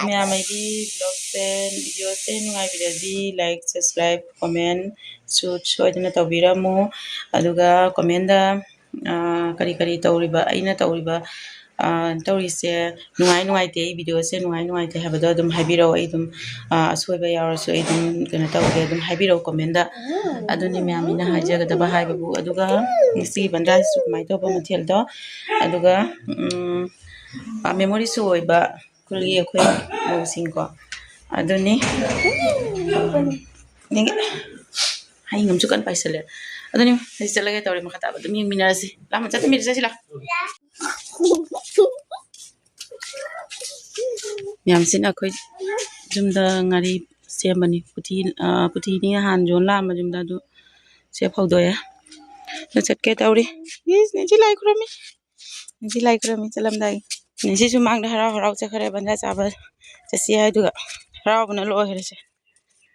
ꯃꯌꯥꯝ ꯑꯩꯒꯤ vlogꯁꯦ, videoꯁꯦ ꯅꯨꯡꯉꯥꯏꯕꯤꯔꯗꯤ like, subscribe, comment ꯁꯨ ꯁꯣꯏꯗꯅ ꯇꯧꯕꯤꯔꯝꯃꯨ꯫ ꯑꯗꯨꯒ commentꯗ, ꯑ, ꯀꯔꯤ ꯀꯔꯤ ꯇꯧꯔꯤꯕ, ꯑꯩꯅ ꯇꯧꯔꯤꯕ, ꯑ, ꯇꯧꯔꯤꯁꯦ ꯅꯨꯡꯉꯥꯏ ꯅꯨꯡꯉꯥꯏꯇꯦ, ꯑꯩ videoꯁꯦ ꯅꯨꯡꯉꯥꯏ ꯅꯨꯡꯉꯥꯏꯇꯦ ꯍꯥꯏꯕꯗꯣ ꯑꯗꯨꯝ ꯍꯥꯏꯕꯤꯔꯛꯑꯣ꯫ ꯑꯩ ꯑꯗꯨꯝ, ꯑ, ꯑꯁꯣꯏꯕ ꯌꯥꯎꯔꯁꯨ ꯑꯩ ꯑꯗꯨꯝ ꯀꯩꯅꯣ ꯇꯧꯒꯦ, ꯑꯗꯨꯝ ꯍꯥꯏꯕꯤꯔꯛꯑꯣ commentꯗ꯫ ꯑꯗꯨꯅꯤ ꯃꯌꯥꯝ ꯑꯩꯅ ꯍꯥꯏꯖꯒꯗꯕ ꯍꯥꯏꯕꯕꯨ꯫ ꯑꯗꯨꯒ ꯉꯁꯤꯒꯤ ꯕꯟꯗ꯭ꯔꯥꯁꯤꯁꯨ ꯀꯃꯥꯏꯅ ꯇꯧꯕ ꯃꯊꯦꯜꯗꯣ꯫ ꯑꯗꯨꯒ, ꯎꯝ, ꯑ, memoryꯁꯨ ꯑꯣꯏꯕ ꯈꯨꯜꯒꯤ ꯑꯩꯈꯣꯏ ꯃꯧꯁꯤꯡꯀꯣ꯫ ꯑꯗꯨꯅꯤ꯫ ꯅꯤꯡ-, ꯍꯌꯦꯡ ꯑꯃꯁꯨ ꯀꯟꯅ ꯄꯥꯏꯁꯜꯂꯦ꯫ ꯑꯗꯨꯅꯤ, ꯑꯩ ꯆꯠꯂꯒꯦ ꯇꯧꯔꯦ, ꯃꯈꯥ ꯇꯥꯕ ꯑꯗꯨꯝ ꯌꯦꯡꯃꯤꯟꯅꯔꯁꯤ꯫ ꯂꯥꯛꯑꯣ, ꯆꯠꯃꯤꯟꯅꯔꯁꯤ, ꯂꯥꯛꯑꯣ꯫ ꯃꯌꯥꯝꯁꯤꯅ ꯑꯩꯈꯣꯏ ꯌꯨꯝꯗ ꯉꯥꯔꯤ ꯁꯦꯝꯕꯅꯤ꯫ ꯄꯨꯊꯤ, ꯑ, ꯄꯨꯊꯤꯅꯤ ꯅꯍꯥꯟ ꯌꯣꯟ ꯂꯥꯛꯑꯝꯕ ꯌꯨꯝꯗ, ꯑꯗꯨ ꯁꯦ ꯐꯧꯗꯣꯛꯑꯦ꯫ ꯑꯗꯨ ꯆꯠꯀꯦ ꯇꯧꯔꯤ꯫ ꯏꯁ, ꯅꯦꯟꯁꯤ ꯂꯥꯏ ꯈꯨꯔꯝꯃꯤ꯫ ꯅꯦꯟꯁꯤ ꯂꯥꯏ ꯈꯨꯔꯝꯃꯤ ꯆꯠꯂꯝꯗꯥꯏꯒꯤ꯫ ꯅꯦꯟꯁꯤ ꯁꯨꯃꯥꯡꯗ ꯍꯔꯥꯎ ꯍꯔꯥꯎ ꯆꯠꯈ꯭ꯔꯦ, ꯕꯟꯖꯥ ꯆꯥꯕ ꯆꯠꯁꯤ ꯍꯥꯏꯗꯨꯒ꯫ ꯍꯔꯥꯎꯕꯅ ꯂꯣꯏꯈ꯭ꯔꯦꯁꯦ꯫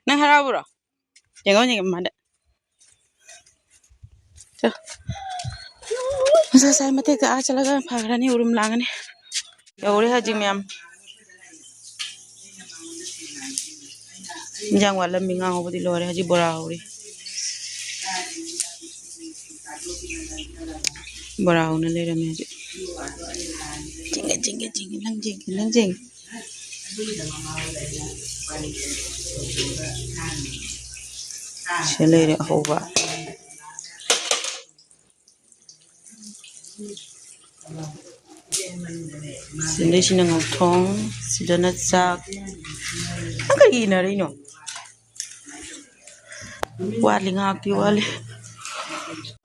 ꯅꯪ ꯍꯔꯥꯎꯕ꯭ꯔꯣ? ꯌꯦꯡꯉꯣ, ꯌꯦꯡꯉꯣ ꯃꯥꯗ꯫ ꯆꯣ꯫ ꯅꯨꯡꯁꯥ ꯁꯥꯏ ꯃꯇꯦꯛꯇ ꯑꯥ ꯆꯠꯂꯒ ꯐꯈ꯭ꯔꯅꯤ, ꯎꯔꯨꯝ ꯂꯥꯡꯉꯅꯤ꯫ ꯌꯧꯔꯦ ꯍꯧꯖꯤꯛ ꯃꯌꯥꯝ꯫ ꯏꯟꯖꯥꯡ ꯋꯥꯠꯂꯝꯃꯤ, ꯉꯥ ꯉꯧꯕꯗꯤ ꯂꯣꯏꯔꯦ, ꯍꯧꯖꯤꯛ ꯕꯣꯔꯥ ꯍꯧꯔꯤ꯫ ꯕꯣꯔꯥ ꯍꯧꯅ ꯂꯩꯔꯝꯃꯦ ꯍꯧꯖꯤꯛ꯫ ꯆꯤꯡꯒꯦ, ꯆꯤꯡꯒꯦ, ꯆꯤꯡꯒꯦ, ꯅꯪ ꯆꯤꯡꯒꯦ, ꯅꯪ ꯆꯤꯡꯒꯦ꯫ ꯁꯤ ꯂꯩꯔꯦ ꯑꯍꯧꯕ꯫ ꯁꯤꯗꯩꯁꯤꯅ ꯉꯧꯊꯣꯡ, ꯁꯤꯗꯅ ꯆꯥꯛ꯫ ꯅꯪ ꯀꯩ ꯏꯅꯔꯤꯅꯣ? ꯋꯥꯠꯂꯤ, ꯉꯥꯏꯍꯥꯛꯇꯤ ꯋꯥꯠꯂꯤ꯫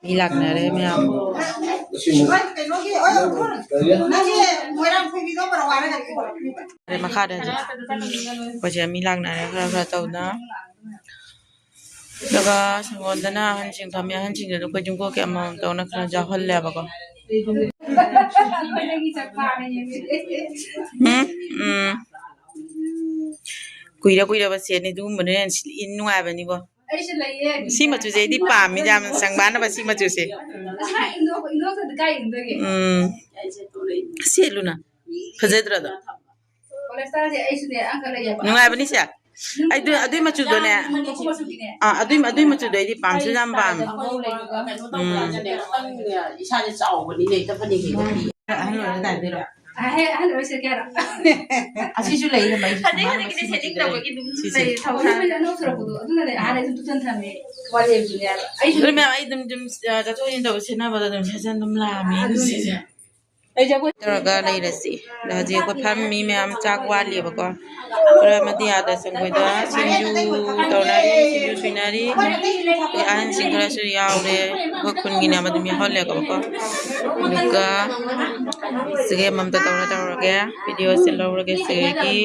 ꯃꯤ ꯂꯥꯛꯅꯔꯦ ꯃꯌꯥꯝ꯫ ꯃꯈꯥꯗ ꯍꯧꯖꯤꯛ ꯑꯩꯈꯣꯏꯁꯦ ꯃꯤ ꯂꯥꯛꯅꯔꯦ ꯈꯔ ꯈꯔ ꯇꯧꯗꯅ꯫ ꯑꯗꯨꯒ ꯁꯪꯒꯣꯟꯗꯅ ꯑꯍꯟꯁꯤꯡ ꯐꯝꯃꯤ, ꯑꯍꯟꯁꯤꯡꯗꯨꯗ ꯑꯩꯈꯣꯏ ꯌꯨꯝꯀꯣꯛꯀꯤ ꯑꯃꯃꯝ ꯇꯧꯅ ꯈꯔ ꯌꯥꯎꯍꯜꯂꯦꯕꯀꯣ꯫ ꯎꯝ, ꯎꯝ꯫ ꯀꯨꯏꯔ ꯀꯨꯏꯔꯕ ꯁꯦꯠꯅꯤ, ꯑꯗꯨꯒꯨꯝꯕꯅ ꯍꯦꯟꯅ ꯁꯤ-, ꯅꯨꯡꯉꯥꯏꯕꯅꯤꯀꯣ꯫ ꯁꯤ ꯃꯆꯨꯁꯦ ꯑꯩꯗꯤ ꯄꯥꯝꯃꯤ ꯌꯥꯝꯅ, ꯆꯪꯕꯥꯅꯕ ꯁꯤ ꯃꯆꯨꯁꯦ꯫ ꯎꯝ꯫ ꯁꯦꯠꯂꯨꯅ꯫ ꯐꯖꯗ꯭ꯔꯣ ꯑꯗꯣ? ꯅꯨꯡꯉꯥꯏꯕꯅꯤ ꯁꯦ꯫ ꯑꯩꯗꯨ, ꯑꯗꯨꯏ ꯃꯆꯨꯗꯣꯅꯦ꯫ ꯑꯥ, ꯑꯗꯨꯏ, ꯑꯗꯨꯏ ꯃꯆꯨꯗꯣ ꯑꯩꯗꯤ ꯄꯥꯝꯁꯨ ꯌꯥꯝ ꯄꯥꯝꯃꯦ꯫ ꯎꯝ꯫ ꯏꯁꯥꯁꯦ ꯆꯥꯎꯕꯅꯤꯅ ꯍꯦꯛꯇ ꯐꯅꯦꯛ ꯍꯦꯛꯇ ꯄꯤ꯫ ꯑꯍꯜ ꯑꯣꯏꯔꯀꯥꯟꯗꯨꯔꯣ? ꯑꯍꯦ, ꯑꯍꯜ ꯑꯣꯏꯔꯁꯦ ꯀꯌꯥꯔꯣ? ꯑꯁꯤꯁꯨ ꯂꯩ, ꯂꯩ꯫ ꯐꯅꯦꯛ ꯍꯧꯖꯤꯛꯀꯤꯗꯤ ꯁꯦꯠꯅꯤꯡꯗꯕꯒꯤ ꯑꯗꯨꯝ ꯁꯤꯁꯦ꯫ ꯂꯩ, ꯊꯧꯁꯥꯗꯦ꯫ ꯑꯅꯧꯕ ꯊꯣꯔꯛꯄꯗꯣ ꯑꯗꯨꯅꯅꯦ ꯑꯍꯥꯟꯅ ꯑꯗꯨꯝ ꯇꯨꯁꯟ ꯊꯝꯃꯦ꯫ ꯋꯥꯔꯤ ꯑꯗꯨꯅꯦ ꯍꯥꯏꯕ꯫ ꯑꯩꯁꯨ ꯑꯗꯨ ꯃꯌꯥꯝ ꯑꯩ ꯑꯗꯨꯝ, ꯑꯗꯨꯝ, ꯑ, ꯆꯠꯊꯣꯛ ꯆꯠꯁꯤꯟ ꯇꯧꯕ ꯁꯦꯠꯅꯕꯗ ꯑꯗꯨꯝ ꯐꯦꯁꯟ ꯑꯗꯨꯝ ꯂꯥꯛꯑꯝꯃꯦ ꯑꯗꯨꯝ ꯑꯗꯨꯅꯦ꯫ ꯁꯤꯁꯦ꯫ ꯑꯩꯁꯦ ꯑꯩꯈꯣꯏ ꯇꯧꯔꯒ ꯂꯩꯔꯁꯤ꯫ ꯑꯗꯣ ꯍꯧꯖꯤꯛ ꯑꯩꯈꯣꯏ ꯐꯝꯃꯤ ꯃꯌꯥꯝ ꯆꯥꯛ ꯋꯥꯠꯂꯤꯕꯀꯣ꯫ ꯈꯔ ꯑꯃꯗꯤ ꯑꯥꯗ ꯆꯪꯕꯗ ꯁꯤꯡꯖꯨ ꯇꯧꯅꯔꯤ, ꯁꯤꯡꯖꯨ ꯁꯨꯏꯅꯔꯤ꯫ ꯑꯗꯩ ꯑꯍꯟꯁꯤꯡ ꯈꯔꯁꯨ ꯌꯥꯎꯔꯦ꯫ ꯑꯩꯈꯣꯏ ꯈꯨꯟꯒꯤꯅꯦ ꯑꯃ ꯑꯗꯨꯝ ꯌꯥꯎꯍꯜꯂꯦꯀꯣ꯫ ꯑꯗꯨꯒ ꯆꯒꯦꯝ ꯑꯃꯝꯇ ꯇꯧꯔ ꯇꯧꯔꯒꯦ꯫ ꯚꯤꯗꯤꯑꯣꯁꯦ ꯂꯧꯔꯒꯦ ꯁꯤꯗꯒꯤ꯫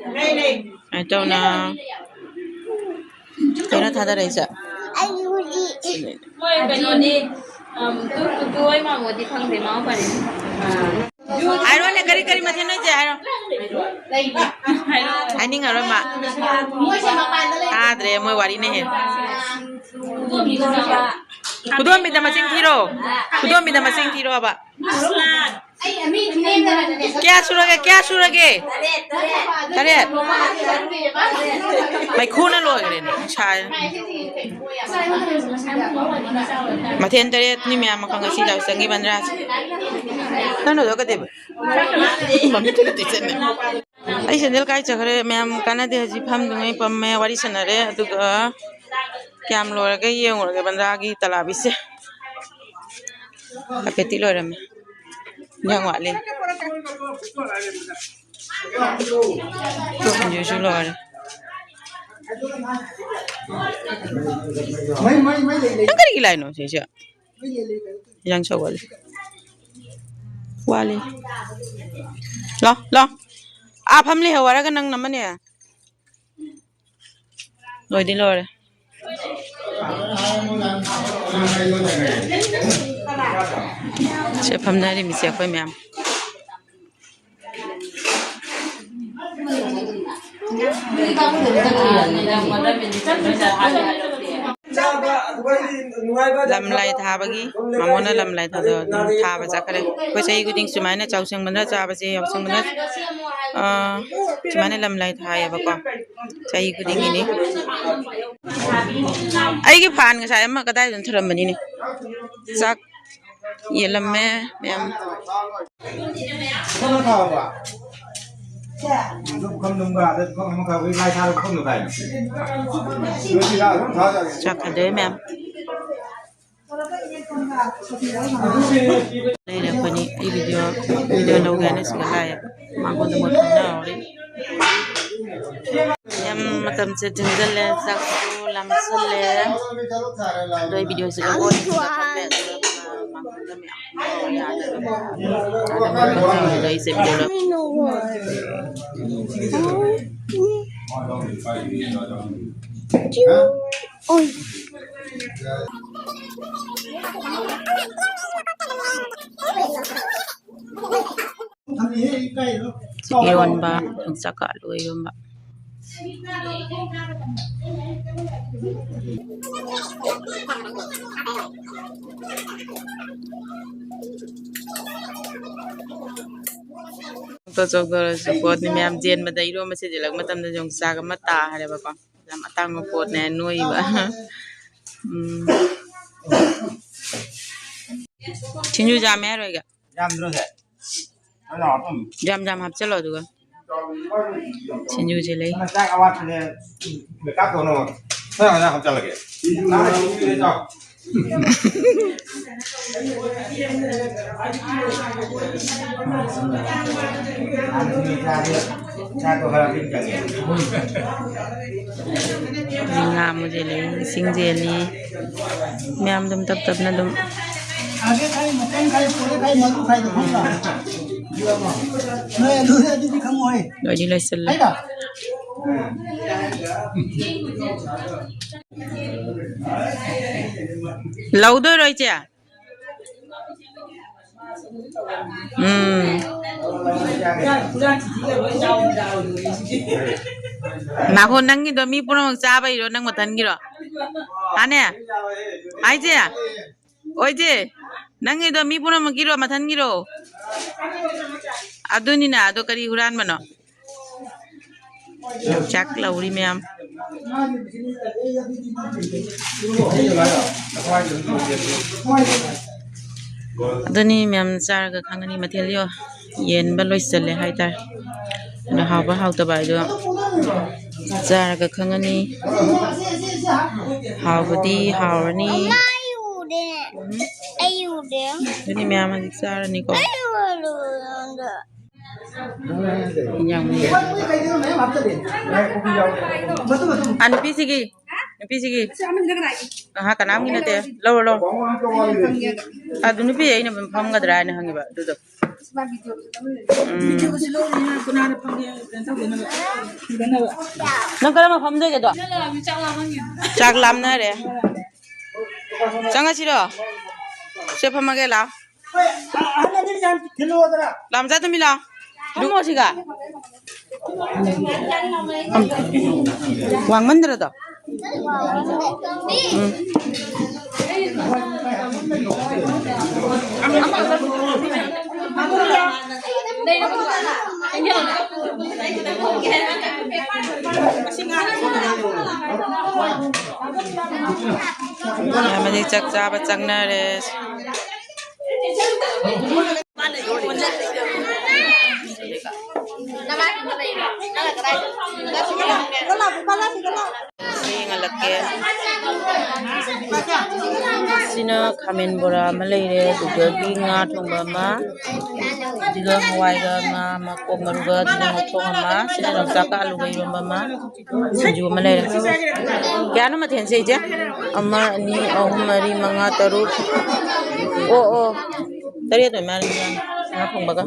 ꯁꯨꯃꯥꯏꯅ ꯇꯧꯅ ꯀꯩꯅꯣ ꯊꯥꯗꯔꯛꯏꯁꯦ? ꯃꯣꯏ ꯀꯩꯅꯣꯅꯤ, ꯑꯝ, ꯇꯨ, ꯇꯨ, ꯇꯨ ꯍꯣꯏ ꯃꯥꯃꯣꯗꯤ ꯈꯪꯗꯦ, ꯃꯥ ꯐꯔꯦ꯫ ꯍꯥꯏꯔꯣꯅꯦ, ꯀꯔꯤ ꯀꯔꯤ ꯃꯊꯦꯜ ꯅꯣꯏꯁꯦ ꯍꯥꯏꯔꯣ꯫ ꯍꯥꯏꯅꯤꯡꯉꯔꯣꯏ ꯃꯥ꯫ ꯇꯥꯗ꯭ꯔꯦ, ꯃꯣꯏ ꯋꯥꯔꯤꯅ ꯍꯦꯟꯅ꯫ ꯈꯨꯗꯣꯝꯕꯤꯗ ꯃꯁꯤꯡ ꯊꯤꯔꯣ꯫ ꯈꯨꯗꯣꯝꯕꯤꯗ ꯃꯁꯤꯡ ꯊꯤꯔꯣꯕ꯫ ꯀꯌꯥ ꯁꯨꯔꯒꯦ? ꯀꯌꯥ ꯁꯨꯔꯒꯦ? ꯇꯔꯦꯠ꯫ ꯃꯩꯈꯨꯅ ꯂꯣꯏꯈ꯭ꯔꯦꯅꯦ꯫ ꯁꯥꯏ꯫ ꯃꯊꯦꯜ ꯇꯔꯦꯠꯅꯤ ꯃꯌꯥꯝ ꯑꯃꯈꯛ ꯉꯁꯤ ꯌꯥꯎꯁꯪꯒꯤ ꯕꯟꯗ꯭ꯔꯥꯁꯦ꯫ ꯅꯪꯅ ꯀꯩꯗꯧꯕ? ꯃꯃꯤꯠꯇꯨꯗ ꯇꯩꯁꯟꯅꯦ꯫ ꯑꯩ ꯁꯦꯟꯗꯜ ꯀꯥꯏ ꯆꯠꯈ꯭ꯔꯦ? ꯃꯌꯥꯝ ꯀꯥꯟꯅꯗꯦ, ꯍꯧꯖꯤꯛ ꯐꯝꯗꯨꯉꯩ ꯄꯝꯃꯦ, ꯋꯥꯔꯤ ꯁꯥꯟꯅꯔꯦ, ꯑꯗꯨꯒ ꯀꯌꯥꯝ ꯂꯣꯏꯔꯒ ꯌꯦꯡꯉꯨꯔꯒꯦ ꯕꯟꯗ꯭ꯔꯥꯒꯤ ꯇꯂꯥꯕꯤꯁꯦ꯫ ꯍꯥꯏꯐꯦꯠꯇꯤ ꯂꯣꯏꯔꯝꯃꯦ꯫ ꯏꯟꯖꯥꯡ ꯋꯥꯠꯂꯤ꯫ ꯁꯤꯡꯖꯨꯁꯨ ꯂꯣꯏꯔꯦ꯫ ꯅꯪ ꯀꯔꯤꯒꯤ ꯂꯥꯛꯏꯅꯣ ꯁꯤꯁꯦ? ꯏꯟꯖꯥꯡ ꯁꯧꯒꯠꯂꯤ꯫ ꯋꯥꯠꯂꯤ꯫ ꯂꯥꯎ, ꯂꯥꯎ꯫ ꯑꯥ ꯐꯝ ꯂꯩꯍꯧ ꯍꯥꯏꯔꯒ ꯅꯪ ꯅꯝꯃꯅꯦ꯫ ꯂꯣꯏꯗꯤ ꯂꯣꯏꯔꯦ꯫ ꯁꯦ ꯐꯝꯅꯔꯤꯃꯤꯁꯦ ꯑꯩꯈꯣꯏ ꯃꯌꯥꯝ꯫ ꯂꯝꯂꯥꯏ ꯊꯥꯕꯒꯤ, ꯃꯃꯣꯅ ꯂꯝꯂꯥꯏ ꯊꯥꯗ-, ꯊꯥꯕ ꯆꯠꯈ꯭ꯔꯦ꯫ ꯑꯩꯈꯣꯏ ꯆꯍꯤ ꯈꯨꯗꯤꯡ ꯁꯨꯃꯥꯏꯅ ꯆꯥꯎꯁꯪꯕꯗ ꯆꯥꯕꯁꯦ, ꯌꯥꯎꯁꯪꯕꯗ, ꯑ, ꯁꯨꯃꯥꯏꯅ ꯂꯝꯂꯥꯏ ꯊꯥꯏꯌꯦꯕꯀꯣ꯫ ꯆꯍꯤ ꯈꯨꯗꯤꯡꯒꯤꯅꯤ꯫ ꯑꯩꯒꯤ ꯐꯥꯟ ꯉꯁꯥꯏ ꯑꯃ ꯀꯗꯥꯏꯗꯅꯣ ꯊꯔꯝꯕꯅꯤꯅꯦ꯫ ꯆꯥꯛ ꯌꯦꯜꯂꯝꯃꯦ ꯃꯌꯥꯝ꯫ ꯆꯥꯛ ꯈꯟꯗꯣꯛꯑꯦ ꯃꯌꯥꯝ꯫ ꯂꯩꯔꯦ ꯑꯩꯈꯣꯏꯅꯤ꯫ ꯑꯩ video, video ꯂꯧꯒꯦ ꯍꯥꯏꯅ ꯁꯤꯗ ꯂꯥꯛꯑꯦꯕ꯫ ꯃꯉꯣꯟꯗ ꯃꯣꯏ ꯈꯪꯅꯍꯧꯔꯤ꯫ ꯌꯥꯝ ꯃꯇꯝꯁꯦ ꯊꯦꯡꯖꯤꯜꯂꯦ, ꯆꯥꯛꯁꯨ ꯂꯥꯝꯁꯤꯜꯂꯦ꯫ ꯑꯗꯣ ꯑꯩ videoꯁꯦ ꯂꯧꯒꯦ ꯍꯥꯏꯅ ꯁꯤꯗ ꯐꯝꯃꯦ꯫ ꯑꯗꯨꯒ ꯃꯉꯣꯟꯗ ꯃꯌꯥꯝ ꯌꯥꯗꯕ꯫ ꯑꯗꯣ ꯃꯣꯏ ꯈꯪꯅꯍꯧꯔꯤꯗꯣ ꯑꯩꯁꯦ video ꯂꯧ- ꯎꯏ꯫ ꯏꯔꯣꯟꯕ, ꯌꯣꯡꯆꯥꯛꯀ ꯑꯂꯨ ꯏꯔꯣꯟꯕ꯫ ꯆꯣꯛꯊꯣꯔꯁꯨ ꯄꯣꯠꯅꯤ ꯃꯌꯥꯝ꯫ ꯆꯦꯟꯕꯗ ꯏꯔꯣꯟꯕ ꯁꯤꯖꯤꯜꯂꯛꯄ ꯃꯇꯝꯗ ꯌꯣꯡꯆꯥꯛ ꯑꯃ ꯇꯥꯔꯦꯕꯀꯣ꯫ ꯌꯥꯝ ꯑꯇꯥꯡꯕ ꯄꯣꯠꯅꯦ ꯅꯣꯏꯕ꯫ ꯎꯝ꯫ ꯁꯤꯡꯖꯨ ꯌꯥꯝꯃꯦ ꯍꯥꯏꯔꯣꯏꯒꯦ? ꯌꯥꯝꯗ꯭ꯔꯣ ꯁꯦ? ꯌꯥꯝ ꯌꯥꯝ ꯍꯥꯞꯆꯤꯜꯂꯣ ꯑꯗꯨꯒ꯫ ꯁꯤꯡꯖꯨꯁꯦ ꯂꯩ꯫ ꯆꯥꯛ ꯑꯋꯥꯠꯄꯅꯦ꯫ ꯃꯦꯀꯞ ꯇꯧꯅꯕ꯫ ꯈꯔ ꯈꯔ ꯍꯥꯞꯆꯤꯜꯂꯒꯦ꯫ ꯉꯥ ꯑꯃꯨꯛ ꯌꯦꯜꯂꯤ, ꯏꯁꯤꯡ ꯌꯦꯜꯂꯤ꯫ ꯃꯌꯥꯝ ꯑꯗꯨꯝ ꯇꯞ ꯇꯞꯅ ꯑꯗꯨꯝ꯫ ꯂꯣꯏꯗꯤ ꯂꯣꯏꯁꯤꯜꯂꯦ꯫ ꯂꯧꯗꯣꯏꯔꯣ ꯏꯆꯦ? ꯎꯝ꯫ ꯉꯥꯏꯈꯣ, ꯅꯪꯒꯤꯗꯣ ꯃꯤ ꯄꯨꯝꯅꯃꯛ ꯆꯥꯕꯩꯔꯣ, ꯅꯪ ꯃꯊꯟꯒꯤꯔꯣ? ꯍꯥꯅꯦ? ꯍꯥꯏꯁꯦ? ꯑꯣꯏꯗꯦ꯫ ꯅꯪꯒꯤꯗꯣ ꯃꯤ ꯄꯨꯝꯅꯃꯛꯀꯤꯔꯣ, ꯃꯊꯟꯒꯤꯔꯣ? ꯑꯗꯨꯅꯤꯅ, ꯑꯗꯣ ꯀꯔꯤ ꯍꯨꯔꯥꯟꯕꯅꯣ? ꯌꯣꯡꯆꯥꯛ ꯂꯧꯔꯤ ꯃꯌꯥꯝ꯫ ꯑꯗꯨꯅꯤ ꯃꯌꯥꯝ ꯆꯥꯔꯒ ꯈꯪꯒꯅꯤ꯫ ꯃꯊꯦꯜ ꯌꯣ-, ꯌꯦꯟꯕ ꯂꯣꯏꯁꯤꯜꯂꯦ ꯍꯥꯏꯇꯥꯔꯦ꯫ ꯑꯗꯣ ꯍꯥꯎꯕ ꯍꯥꯎꯇꯕ ꯍꯥꯏꯗꯣ ꯆꯥꯔꯒ ꯈꯪꯒꯅꯤ꯫ ꯍꯥꯎꯕꯗꯤ ꯍꯥꯎꯔꯅꯤ꯫ ꯑꯩ ꯎꯔꯦ꯫ ꯑꯩ ꯎꯔꯦ꯫ ꯑꯗꯨꯅꯤ ꯃꯌꯥꯝ ꯍꯧꯖꯤꯛ ꯆꯥꯔꯅꯤꯀꯣ꯫ ꯑꯩ ꯎꯔꯦ꯫ ꯏꯟꯖꯥꯡ ꯃꯤ-, ꯑꯥ, ꯅꯨꯄꯤꯁꯤꯒꯤ, ꯅꯨꯄꯤꯁꯤꯒꯤ꯫ ꯑꯍꯥ, ꯀꯅꯥꯝꯒꯤ ꯅꯠꯇꯦ꯫ ꯂꯧꯔꯣ, ꯂꯧꯔꯣ꯫ ꯑꯗꯨ ꯅꯨꯄꯤ ꯑꯩꯅ ꯐꯝꯒꯗ꯭ꯔꯥ ꯍꯥꯏꯅ ꯍꯪꯉꯤꯕ ꯑꯗꯨꯗꯣ꯫ ꯎꯝ꯫ ꯅꯪ ꯀꯔꯝꯕ ꯐꯝꯗꯣꯏꯒꯦꯗꯣ? ꯆꯥꯛ ꯂꯥꯝꯅꯔꯦ꯫ ꯆꯪꯉꯁꯤꯔꯣ? ꯁꯦ ꯐꯝꯃꯒꯦ, ꯂꯥꯛꯑꯣ꯫ ꯂꯥꯝꯖꯥ ꯇꯨꯃꯤ ꯂꯥꯛꯑꯣ꯫ ꯐꯝꯃꯣ ꯁꯤꯒ꯫ ꯋꯥꯡꯃꯟꯗ꯭ꯔꯗꯣ? ꯎꯝ꯫ ꯑꯃꯗꯤ ꯆꯥꯛ ꯆꯥꯕ ꯆꯪꯅꯔꯦ꯫ ꯌꯦꯡꯍꯜꯂꯛꯀꯦ꯫ ꯁꯤꯅ ꯈꯥꯃꯦꯟ ꯕꯣꯔꯥ ꯑꯃ ꯂꯩꯔꯦ, ꯑꯗꯨꯗꯒꯤ ꯉꯥ ꯊꯣꯡꯕ ꯑꯃ, ꯑꯗꯨꯒ ꯍꯋꯥꯏꯒ ꯉꯥ ꯑꯃ, ꯀꯣꯛ ꯃꯔꯨꯒ ꯑꯗꯨꯒ ꯉꯧꯊꯣꯡ ꯑꯃ, ꯁꯤꯅ ꯌꯣꯡꯆꯥꯛꯀ ꯑꯂꯨꯒ ꯏꯔꯣꯟꯕ ꯑꯃ, ꯁꯤꯡꯖꯨ ꯑꯃ ꯂꯩꯔꯦ꯫ ꯀꯌꯥꯅꯣ ꯃꯊꯦꯜꯁꯦ, ꯏꯆꯦ? ꯑꯃ, ꯑꯅꯤ, ꯑꯍꯨꯝ, ꯃꯔꯤ, ꯃꯉꯥ, ꯇꯔꯨꯛ꯫ ꯑꯣ, ꯑꯣ꯫ ꯇꯔꯦꯠ ꯑꯣꯏ ꯃꯥꯜꯂꯦ, ꯉꯥ ꯊꯣꯡꯕꯒ꯫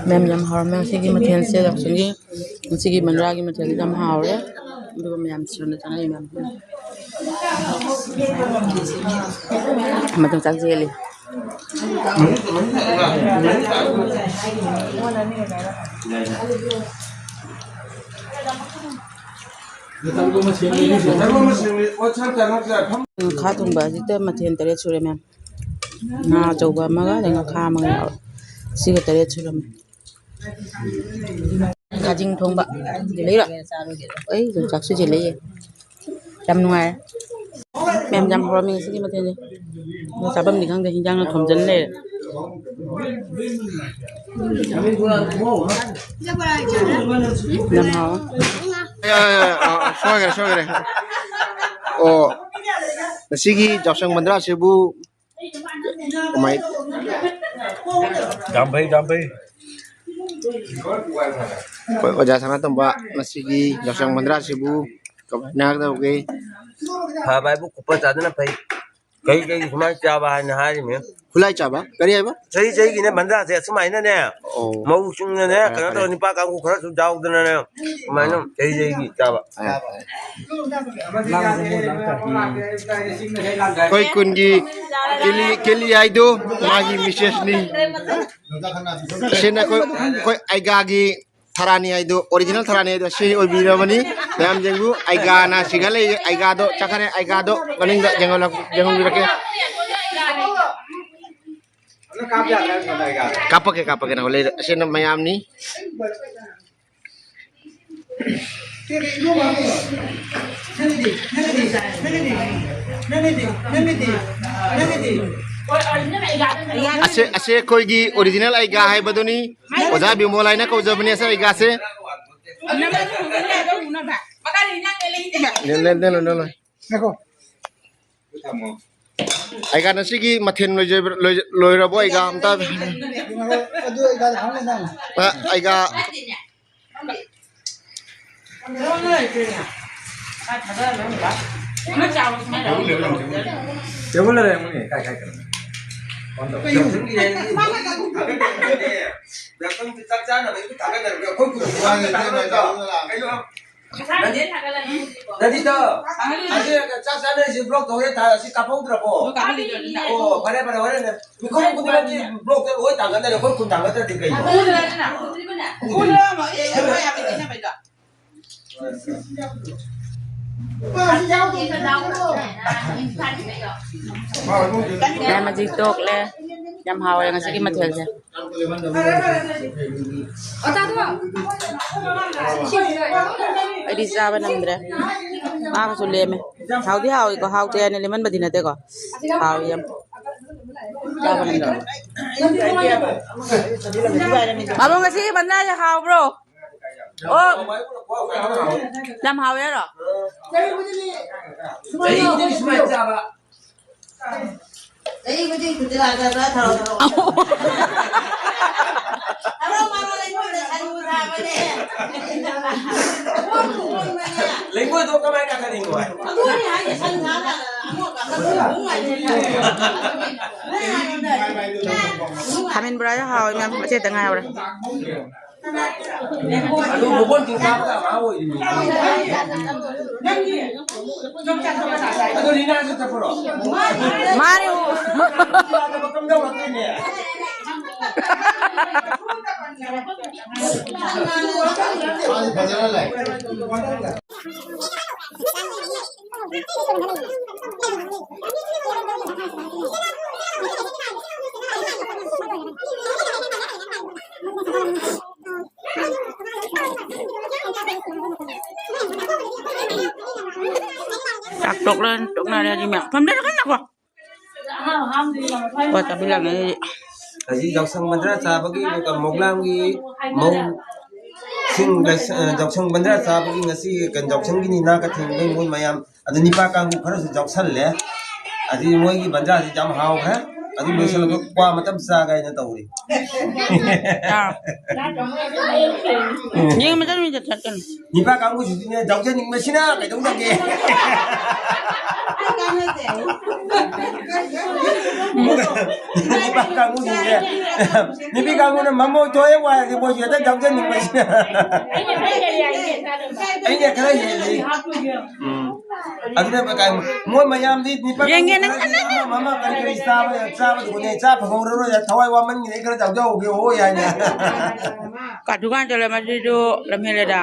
ꯃꯦꯝ, ꯌꯥꯝ ꯍꯥꯎꯔꯝꯃꯦ ꯉꯁꯤꯒꯤ ꯃꯊꯦꯜꯁꯦ, ꯌꯥꯎꯁꯪꯒꯤ ꯉꯁꯤꯒꯤ ꯃꯟꯗꯥꯒꯤ ꯃꯊꯦꯜꯁꯦ ꯌꯥꯝ ꯍꯥꯎꯔꯦ꯫ ꯑꯗꯨꯒ ꯃꯌꯥꯝ ꯁꯤꯔꯣꯝꯗ ꯆꯪꯉꯛꯏ ꯃꯌꯥꯝ꯫ ꯃꯇꯝ ꯆꯥꯛ ꯆꯦꯜꯂꯤ꯫ ꯉꯥꯈꯥ ꯊꯣꯡꯕ ꯑꯁꯤꯗ ꯃꯊꯦꯜ ꯇꯔꯦꯠ ꯁꯨꯔꯦ ꯃꯌꯥꯝ꯫ ꯉꯥ ꯑꯆꯧꯕ ꯑꯃꯒ, ꯑꯗꯩ ꯉꯥꯈꯥ ꯑꯃꯒ ꯌꯥꯎꯔꯦ꯫ ꯁꯤꯒ ꯇꯔꯦꯠ ꯁꯨꯔꯝꯃꯦ꯫ ꯈꯥꯖꯤꯡ ꯊꯣꯡꯕ ꯂꯩꯔꯣ? ꯑꯩ ꯌꯣꯡꯆꯥꯛꯁꯨ ꯂꯩꯌꯦ꯫ ꯌꯥꯝ ꯅꯨꯡꯉꯥꯏꯔꯦ꯫ ꯃꯌꯥꯝ ꯌꯥꯝ ꯍꯧꯔꯝꯃꯤ ꯉꯁꯤꯒꯤ ꯃꯊꯦꯜꯁꯦ꯫ ꯑꯗꯣ ꯆꯥꯐꯝꯗꯤ ꯈꯪꯗꯦ, ꯍꯤꯟꯖꯥꯡꯅ ꯊꯣꯝꯖꯤꯟ ꯂꯩꯔꯦ꯫ ꯌꯥꯝ ꯍꯥꯎꯋꯦ꯫ ꯑ, ꯑ, ꯑ, ꯁꯣꯏꯈ꯭ꯔꯦ, ꯁꯣꯏꯈ꯭ꯔꯦ꯫ ꯑꯣ, ꯉꯁꯤꯒꯤ ꯌꯥꯎꯁꯪ ꯃꯟꯗ꯭ꯔꯥꯁꯤꯕꯨ ꯀꯃꯥꯏ-, ꯌꯥꯝ ꯐꯩ, ꯌꯥꯝ ꯐꯩ꯫ ꯑꯩꯈꯣꯏ ꯑꯣꯖꯥ ꯁꯅꯥꯇꯣꯝꯕ, ꯉꯁꯤꯒꯤ ꯌꯥꯎꯁꯪ ꯃꯟꯗ꯭ꯔꯥꯁꯤꯕꯨ ꯀꯃꯥꯏꯅ ꯇꯧꯒꯦ? ꯐꯕ ꯍꯥꯏꯕꯨ ꯀꯨꯞꯄ ꯆꯥꯗꯅ ꯐꯩ꯫ ꯀꯩ ꯀꯩꯒꯤ ꯁꯨꯃꯥꯏꯅ ꯆꯥꯕ ꯍꯥꯏꯅ ꯍꯥꯏꯔꯤꯃꯤ꯫ ꯈꯨꯂꯥꯏ ꯆꯥꯕ? ꯀꯔꯤ ꯍꯥꯏꯕ? ꯆꯍꯤ ꯆꯍꯤꯒꯤꯅꯦ ꯃꯟꯗ꯭ꯔꯥꯁꯦ ꯑꯁꯨꯃꯥꯏꯅꯅꯦ, ꯑꯣ꯫ ꯃꯧꯁꯤꯡꯅꯅꯦ, ꯐꯔꯦ, ꯀꯩꯅꯣ ꯐꯔꯦ꯫ ꯇꯧꯔ, ꯅꯤꯄꯥ ꯀꯥꯡꯕꯨ ꯈꯔꯁꯨ ꯌꯥꯎꯗꯅꯅꯦ, ꯑꯗꯨꯃꯥꯏꯅ ꯑꯥ꯫ ꯆꯍꯤ ꯆꯍꯤꯒꯤ ꯆꯥꯕ꯫ ꯐꯔꯦ, ꯐꯔꯦ꯫ ꯑꯩꯈꯣꯏ ꯈꯨꯟꯒꯤ ꯀꯦꯂꯤ, ꯀꯦꯂꯤ ꯍꯥꯏꯗꯣ ꯃꯥꯒꯤ ꯃꯤꯁꯦꯁꯅꯤ꯫ ꯑꯁꯤꯅ ꯑꯩꯈꯣꯏ, ꯑꯩꯈꯣꯏ ꯑꯩꯒꯥꯒꯤ ꯊꯔꯥꯅꯤ ꯍꯥꯏꯗꯣ, ꯑꯣꯔꯤꯖꯤꯅꯦꯜ ꯊꯔꯥꯅꯤ ꯍꯥꯏꯗꯣ ꯁꯤ ꯑꯣꯏꯕꯤꯔꯕꯅꯤ꯫ ꯃꯌꯥꯝ ꯌꯦꯡꯕꯤꯌꯨ, ꯑꯩꯒꯥꯅ ꯁꯤꯒ ꯂꯩ, ꯑꯩꯒꯥꯗꯣ ꯆꯠꯈ꯭ꯔꯦ, ꯑꯩꯒꯥꯗꯣ ꯃꯅꯤꯡꯗ ꯌꯦꯡꯍꯜꯂꯛ-, ꯌꯦꯡꯍꯟꯕꯤꯔꯛꯀꯦ꯫ ꯀꯥꯞꯄꯛꯀꯦ, ꯀꯥꯞꯄꯛꯀꯦ, ꯅꯪ ꯂꯩꯔ-, ꯑꯁꯤꯅ ꯃꯌꯥꯝꯅꯤ꯫ ꯑꯁꯦ, ꯑꯁꯦ ꯑꯩꯈꯣꯏꯒꯤ ꯑꯣꯔꯤꯖꯤꯅꯦꯜ ꯑꯩꯒꯥ ꯍꯥꯏꯕꯗꯨꯅꯤ꯫ ꯑꯣꯖꯥ ꯕꯤꯃꯣꯜ ꯍꯥꯏꯅ ꯀꯧꯖꯕꯅꯤ ꯑꯁꯦ ꯑꯩꯒꯥꯁꯦ꯫ ꯅꯦ-, ꯅꯦ-, ꯅꯦ-, ꯅꯦ-, ꯅꯦ-, ꯅꯦ-꯫ ꯉꯥꯏꯈꯣ꯫ ꯑꯩꯒꯥ, ꯉꯁꯤꯒꯤ ꯃꯊꯦꯜ ꯂꯣꯏꯖ-, ꯂꯣꯏ-, ꯂꯣꯏꯔꯕꯣ? ꯑꯩꯒꯥ ꯑꯝꯇ꯫ ꯑꯗꯨ ꯑꯩꯒꯥꯗ ꯍꯥꯞꯅ ꯅꯪ꯫ ꯑ, ꯑꯩꯒꯥ꯫ ꯇꯦꯕꯜꯗ ꯂꯩꯔꯝꯒꯅꯤ꯫ ꯀꯥꯏ, ꯀꯥꯏ ꯊꯝꯃꯤ? ꯆꯥꯛ ꯆꯥꯅꯕꯒꯤ ꯊꯥꯒꯠꯅꯔꯒ ꯑꯩꯈꯣꯏ ꯀꯩꯅꯣ? ꯅꯗꯤꯗꯣ, ꯑꯗꯨ ꯆꯥꯛ ꯆꯥꯅꯔꯤꯁꯤ ꯕ꯭ꯂꯣꯛ ꯇꯧꯔꯦ, ꯊꯥ ꯑꯁꯤ ꯀꯥꯞꯍꯧꯗ꯭ꯔꯕꯣ? ꯑꯣ, ꯐꯔꯦ, ꯐꯔꯦ, ꯍꯣꯔꯦꯟ ꯃꯤꯈꯨꯟ ꯈꯨꯗꯤꯡꯃꯛꯀꯤ ꯕ꯭ꯂꯣꯛꯇ ꯂꯣꯏ ꯊꯥꯡꯒꯠꯅꯔꯦ, ꯑꯩꯈꯣꯏ ꯈꯨꯟ ꯊꯥꯡꯒꯠꯇ꯭ꯔꯗꯤ ꯀꯩꯅꯣ? ꯃꯌꯥꯝ ꯍꯧꯖꯤꯛ ꯇꯣꯛꯂꯦ꯫ ꯌꯥꯝ ꯍꯥꯎꯔꯦ ꯉꯁꯤꯒꯤ ꯃꯊꯦꯜꯁꯦ꯫ ꯑꯩꯗꯤ ꯆꯥꯕ ꯅꯪꯗ꯭ꯔꯦ꯫ ꯃꯥꯒꯁꯨ ꯂꯦꯝꯃꯦ꯫ ꯍꯥꯎꯗꯤ ꯍꯥꯎꯏꯀꯣ, ꯍꯥꯎꯇꯦ ꯍꯥꯏꯅ ꯂꯦꯝꯍꯟꯕꯗꯤ ꯅꯠꯇꯦꯀꯣ꯫ ꯍꯥꯎꯏ ꯌꯥꯝ꯫ ꯆꯥꯕ ꯅꯪꯗ꯭ꯔꯦ꯫ ꯃꯥꯃꯣ, ꯉꯁꯤꯒꯤ ꯕꯟꯗꯥꯁꯦ ꯍꯥꯎꯕ꯭ꯔꯣ? ꯑꯣ, ꯌꯥꯝ ꯍꯥꯎꯋꯦ ꯍꯥꯏꯔꯣ? ꯆꯍꯤ ꯈꯨꯗꯤꯡꯒꯤ ꯁꯨꯃꯥꯏꯅ ꯆꯥꯕ꯫ ꯆꯍꯤ ꯈꯨꯗꯤꯡ ꯈꯨꯟꯗ꯭ꯔꯥ ꯈꯔ ꯈꯔ ꯊꯥꯔꯛꯑꯣ꯫ ꯊꯥꯔꯛꯑꯣ, ꯃꯔꯣꯏ ꯂꯩꯉꯣꯏꯗ ꯁꯟ ꯊꯥꯕꯅꯦ꯫ ꯂꯩꯉꯣꯏꯗꯣ ꯀꯃꯥꯏ ꯀꯥꯈꯠꯂꯤꯅꯣ ꯍꯥꯏ? ꯑꯗꯨꯅꯤ ꯍꯥꯏꯁꯦ, ꯁꯟ ꯊꯥꯔꯒ ꯑꯃꯨꯛ ꯀꯥꯈꯠꯂꯒ ꯑꯃꯨꯛ ꯉꯥꯏꯗꯣꯏꯅꯦ꯫ ꯈꯥꯃꯦꯟ ꯕꯣꯔꯥꯁꯦ ꯍꯥꯎꯋꯦ ꯃꯌꯥꯝ, ꯃꯆꯦꯠꯇ ꯉꯥꯏꯍꯧꯔꯦ꯫ ꯑꯗꯨ ꯃꯀꯣꯟ ꯆꯤꯡ ꯀꯥꯕꯗ ꯑꯉꯥꯡ ꯑꯣꯏꯔꯤꯅꯤ꯫ ꯑꯗꯨ ꯂꯤꯅꯥꯁꯨ ꯆꯠꯄ꯭ꯔꯣ? ꯃꯥꯅꯤ꯫ ꯂꯤꯅꯥꯗ ꯃꯇꯝ ꯌꯧꯔꯛꯇꯣꯏꯅꯦ꯫ ꯆꯥꯛ ꯇꯣꯛꯂ ꯇꯣꯛꯅꯔꯦ ꯍꯧꯖꯤꯛ ꯃꯌꯥꯝ꯫ ꯐꯝꯗ ꯆꯠꯈ꯭ꯔꯅꯀꯣ꯫ ꯄꯣꯠ ꯆꯥꯕꯤ ꯂꯥꯛꯅꯔꯦ ꯍꯧꯖꯤꯛ꯫ ꯍꯧꯖꯤꯛ ꯌꯥꯎꯁꯪ ꯃꯟꯗ꯭ꯔꯥ ꯆꯥꯕꯒꯤ, ꯃꯣꯛꯂꯥꯡꯒꯤ ꯃꯧꯁꯤꯡ, ꯌꯥꯎꯁꯪ ꯃꯟꯗ꯭ꯔꯥ ꯆꯥꯕꯒꯤ ꯉꯁꯤ ꯀꯩꯅꯣ, ꯌꯥꯎꯁꯪꯒꯤ ꯅꯤꯅꯥ ꯀꯊꯦꯡꯕꯩ ꯃꯣꯏ ꯃꯌꯥꯝ ꯑꯗꯨ ꯅꯤꯄꯥ ꯀꯥꯡꯕꯨ ꯈꯔꯁꯨ ꯌꯥꯎꯁꯜꯂꯦ꯫ ꯑꯗꯨꯗꯤ ꯃꯣꯏꯒꯤ ꯕꯟꯖꯥꯁꯤ ꯌꯥꯝ ꯍꯥꯎꯈ꯭ꯔꯦ꯫ ꯑꯗꯨ ꯂꯣꯏꯁꯤꯜꯂꯒ ꯀ꯭ꯋꯥ ꯃꯇꯝ ꯆꯥ ꯀꯥꯏꯅ ꯇꯧꯔꯤ꯫ ꯑꯥ꯫ ꯌꯦꯡꯕꯗ ꯃꯤꯗ ꯆꯠꯀꯅꯤ꯫ ꯅꯤꯄꯥ ꯀꯥꯡꯕꯨꯁꯤꯗꯤꯅꯦ, ꯌꯥꯎꯖꯅꯤꯡꯕꯁꯤꯅ ꯀꯩꯗꯧꯗꯒꯦ? ꯅꯤꯄꯥ ꯀꯥꯡꯕꯨꯁꯤꯡꯁꯦ, ꯅꯨꯄꯤ ꯀꯥꯡꯕꯨꯅ ꯃꯃꯣꯏ ꯊꯣꯛꯑꯦ ꯋꯥꯏꯔꯗꯤ ꯃꯣꯏꯁꯨ ꯍꯦꯛꯇ ꯌꯥꯎꯖꯅꯤꯡꯕꯁꯤꯅ꯫ ꯑꯩꯅ ꯈꯔ ꯍꯦꯜꯂꯤ꯫ ꯎꯝ꯫ ꯑꯗꯨꯅ ꯀꯥꯏ-, ꯃꯣꯏ ꯃꯌꯥꯝꯗꯤ ꯅꯤꯄꯥ ꯌꯦꯡꯒꯦ ꯅꯪ ꯈꯔꯗꯤ ꯑꯃ ꯑꯃ ꯀꯔꯤ ꯀꯔꯤ ꯆꯥꯕ, ꯆꯥꯕꯗꯨꯕꯨꯅꯦ, ꯆꯥ ꯐꯪꯍꯧꯔꯔꯣꯏ, ꯊꯋꯥꯏ ꯋꯥꯃꯟꯒꯤꯗꯩ ꯈꯔ ꯆꯥꯎꯖꯍꯧꯒꯦ, ꯍꯣꯏ ꯍꯥꯏꯅ꯫ ꯀꯥ ꯗꯨꯀꯥꯟ ꯆꯠꯂꯦ, ꯃꯁꯤꯁꯨ ꯂꯝꯍꯦꯜꯂꯦꯗ꯫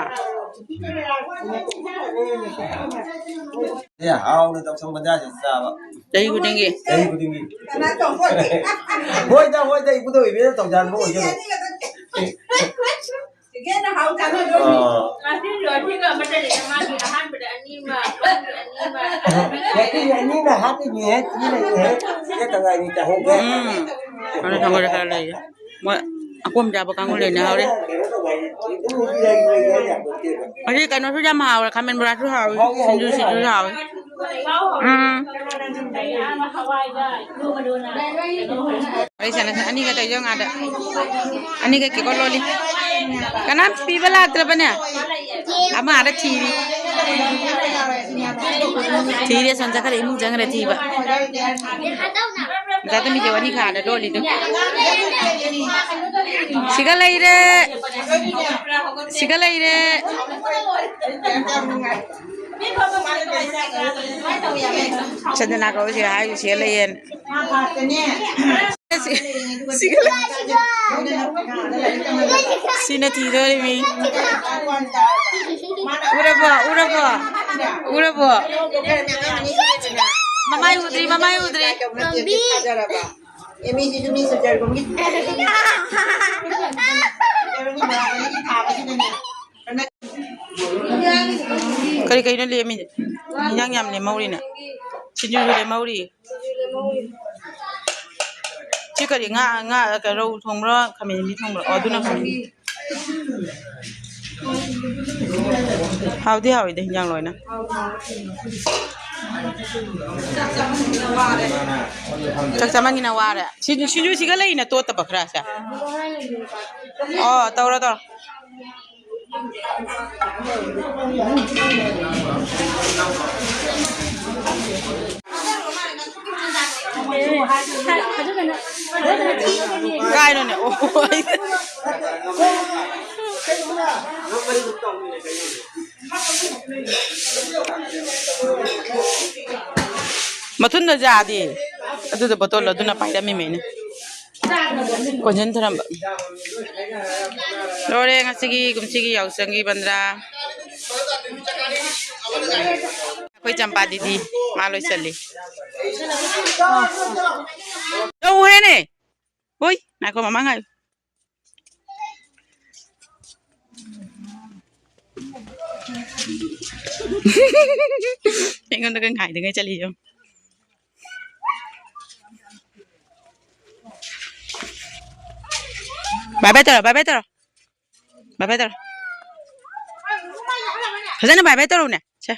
ꯑꯦ, ꯍꯥꯎꯅ ꯇꯧꯁꯪ ꯕꯟꯗꯥꯁꯤ ꯆꯥꯕ꯫ ꯆꯍꯤ ꯈꯨꯗꯤꯡꯒꯤ꯫ ꯆꯍꯤ ꯈꯨꯗꯤꯡꯒꯤ꯫ ꯍꯣꯏꯗ, ꯍꯣꯏꯗ, ꯏꯕꯨꯙꯧ ꯏꯕꯦꯟꯅ ꯇꯧꯖꯔꯝꯕ ꯑꯣꯏꯖꯔꯣ꯫ ꯑꯥ꯫ ꯉꯁꯤꯁꯨ ꯑꯅꯤꯒ ꯑꯃꯠꯇꯅꯤꯗ, ꯃꯥꯒꯤ ꯑꯍꯥꯟꯕꯗ ꯑꯅꯤꯃ, ꯃꯥꯒꯤ ꯑꯅꯤꯃ꯫ ꯉꯁꯤꯁꯨ ꯑꯅꯤꯃ ꯍꯥꯞꯄꯤꯅꯦꯍꯦ, ꯊꯤ ꯂꯩꯅꯦꯍꯦ꯫ ꯁꯤꯗ ꯇꯪꯈꯥꯏ ꯑꯅꯤ ꯇꯧꯍꯧꯒꯦ꯫ ꯎꯝ꯫ ꯍꯣꯔꯦꯟ ꯊꯣꯡꯕꯗ ꯈꯔ ꯂꯩꯔꯦ꯫ ꯃꯣꯏ ꯑꯄꯣꯝ ꯆꯥꯕ ꯀꯥꯡꯕꯨ ꯂꯩꯅꯍꯧꯔꯦ꯫ ꯍꯧꯖꯤꯛ ꯀꯩꯅꯣꯁꯨ ꯌꯥꯝ ꯍꯥꯎꯔꯦ, ꯈꯥꯃꯦꯟ ꯕꯣꯔꯥꯁꯨ ꯍꯥꯎꯏ, ꯁꯤꯡꯖꯨ, ꯁꯤꯡꯖꯨꯁꯨ ꯍꯥꯎꯏ꯫ ꯎꯝ꯫ ꯋꯥꯔꯤ ꯁꯥꯟꯅꯁꯦ꯫ ꯑꯅꯤꯒ ꯇꯧꯖꯧ ꯉꯥꯗ꯫ ꯑꯅꯤꯒ ꯀꯦꯀꯣ ꯂꯣꯜꯂꯤ꯫ ꯀꯅꯥꯝ ꯄꯤꯕ ꯂꯥꯛꯇ꯭ꯔꯕꯅꯦ? ꯑꯃ ꯑꯥꯗ ꯊꯤꯔꯤ꯫ ꯊꯤꯔꯦ, ꯁꯣꯝ ꯆꯠꯈ꯭ꯔꯦ, ꯏꯃꯨꯡ ꯆꯪꯈ꯭ꯔꯦ ꯊꯤꯕ꯫ ꯃꯆꯥ ꯇꯨꯝꯕꯤꯁꯦ ꯋꯥꯅꯤ ꯈꯥꯗ ꯂꯣꯜꯂꯤꯗꯨ꯫ ꯁꯤꯒ ꯂꯩꯔꯦ꯫ ꯁꯤꯒ ꯂꯩꯔꯦ꯫ ꯁꯟꯗꯅꯥ ꯀꯧꯔ ꯁꯤꯒ ꯍꯥꯏꯔꯤꯁꯦ, ꯁꯤꯒ ꯂꯩꯌꯦꯅ꯫ ꯁꯤ-, ꯁꯤꯒ ꯂꯩ-, ꯁꯤꯅ ꯊꯤꯗꯣꯔꯤꯃꯤ꯫ ꯎꯔꯕꯣ? ꯎꯔꯕꯣ? ꯎꯔꯕꯣ? ꯃꯃꯥꯏ ꯎꯗ꯭ꯔꯤ, ꯃꯃꯥꯏ ꯎꯗ꯭ꯔꯤ꯫ ꯑꯦ, ꯃꯤꯁꯤꯁꯨ ꯃꯤ ꯁꯣꯜꯖꯔꯒꯨꯝꯒꯤ ꯊꯥꯕꯁꯤꯗꯅꯦ꯫ ꯀꯔꯤ ꯀꯩꯅꯣ ꯂꯦꯝꯃꯤꯁꯦ? ꯏꯟꯖꯥꯡ ꯌꯥꯝ ꯂꯦꯝꯍꯧꯔꯤꯅꯦ꯫ ꯁꯤꯡꯖꯨꯁꯨ ꯂꯦꯝꯍꯧꯔꯤ꯫ ꯁꯤ ꯀꯔꯤ ꯉꯥ, ꯉꯥ, ꯀꯩꯅꯣ, ꯔꯧ ꯊꯣꯡꯕ꯭ꯔꯣ, ꯈꯥꯃꯦꯟ ꯑꯁꯤꯟꯕꯤ ꯊꯣꯡꯕ꯭ꯔꯣ? ꯑꯣ, ꯑꯗꯨꯅ ꯈꯥꯃꯦꯟ꯫ ꯍꯥꯎꯗꯤ ꯍꯥꯎꯋꯤꯗ ꯍꯤꯟꯖꯥꯡ ꯂꯣꯏꯅ꯫ ꯆꯥꯛ ꯆꯥꯃꯟꯒꯤꯅ ꯋꯥꯔꯦ꯫ ꯁꯤꯡꯖꯨ, ꯁꯤꯡꯖꯨꯁꯤꯒ ꯂꯩꯅ ꯇꯣꯠꯇꯕ ꯈꯔꯁꯦ꯫ ꯑꯣ, ꯇꯧꯔꯣ, ꯇꯧꯔꯣ꯫ ꯀꯥꯏꯅꯣꯅꯦ? ꯑꯣ, ꯑꯩ-, ꯃꯊꯨꯟꯗ ꯌꯥꯗꯦ꯫ ꯑꯗꯨꯗ ꯕꯣꯇꯜ ꯑꯗꯨꯅ ꯄꯥꯏꯔꯝꯃꯤꯃꯦꯅꯦ꯫ ꯀꯣꯟꯁꯤꯟ ꯊꯔꯝꯕ꯫ ꯂꯣꯏꯔꯦ ꯉꯁꯤꯒꯤ ꯀꯨꯝꯁꯤꯒꯤ ꯌꯥꯎꯁꯪꯒꯤ ꯕꯟꯗ꯭ꯔꯥ꯫ ꯑꯩꯈꯣꯏ ꯆꯝꯄꯥ ꯗꯤꯗꯤ ꯃꯥ ꯂꯣꯏꯁꯜꯂꯤ꯫ ꯌꯧꯔꯦꯅꯦ꯫ ꯍꯣꯏ, ꯉꯥꯏꯈꯣ, ꯃꯃꯥ ꯉꯥꯏꯌꯨ꯫ ꯑꯩꯉꯣꯟꯗꯒ ꯉꯥꯏꯗꯉꯩ ꯆꯠꯂꯤ ꯌꯦꯡꯉꯨ꯫ ꯕꯥꯏ ꯕꯥꯏ ꯇꯧꯔꯣ, ꯕꯥꯏ ꯕꯥꯏ ꯇꯧꯔꯣ꯫ ꯕꯥꯏ ꯕꯥꯏ ꯇꯧꯔꯣ꯫ ꯐꯖꯅ ꯕꯥꯏ ꯕꯥꯏ ꯇꯧꯔꯣꯅꯦ꯫ ꯁꯦ꯫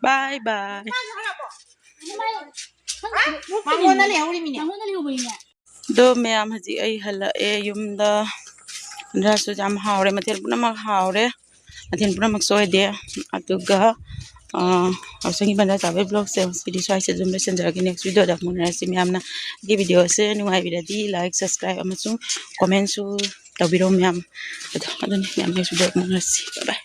ꯕꯥꯏ ꯕꯥꯏ꯫ ꯃꯉꯣꯟꯗ ꯂꯩꯍꯧꯔꯤꯃꯤꯅꯦ꯫ ꯑꯗꯣ ꯃꯌꯥꯝ, ꯍꯧꯖꯤꯛ ꯑꯩ ꯍꯜꯂꯛꯑꯦ ꯌꯨꯝꯗ꯫ ꯏꯟꯖꯥꯡꯁꯨ ꯌꯥꯝ ꯍꯥꯎꯔꯦ, ꯃꯊꯦꯜ ꯄꯨꯝꯅꯃꯛ ꯍꯥꯎꯔꯦ, ꯃꯊꯦꯜ ꯄꯨꯝꯅꯃꯛꯁꯨ ꯑꯣꯏꯗꯦ꯫ ꯑꯗꯨꯒ, ꯑ, ꯌꯥꯎꯁꯪꯒꯤ ꯕꯟꯗꯥ ꯆꯥꯕꯒꯤ vlogꯁꯦ ꯉꯁꯤꯗꯤ ꯁ꯭ꯋꯥꯏꯁꯤꯗ ꯑꯗꯨꯝ ꯂꯣꯏꯁꯤꯟꯖꯔꯒꯦ꯫ Next videoꯗ ꯑꯃꯨꯛ ꯎꯅꯔꯁꯤ꯫ ꯃꯌꯥꯝꯅ ꯑꯩꯒꯤ videoꯁꯦ ꯅꯨꯡꯉꯥꯏꯕꯤꯔꯗꯤ like, subscribe ꯑꯃꯁꯨꯡ commentꯁꯨ ꯇꯧꯕꯤꯔꯣ ꯃꯌꯥꯝ꯫ ꯑꯗꯣ ꯑꯗꯨꯅꯤ ꯃꯌꯥꯝ, next videoꯗ ꯑꯃꯨꯛ ꯎꯅꯔꯁꯤ꯫ Bye bye꯫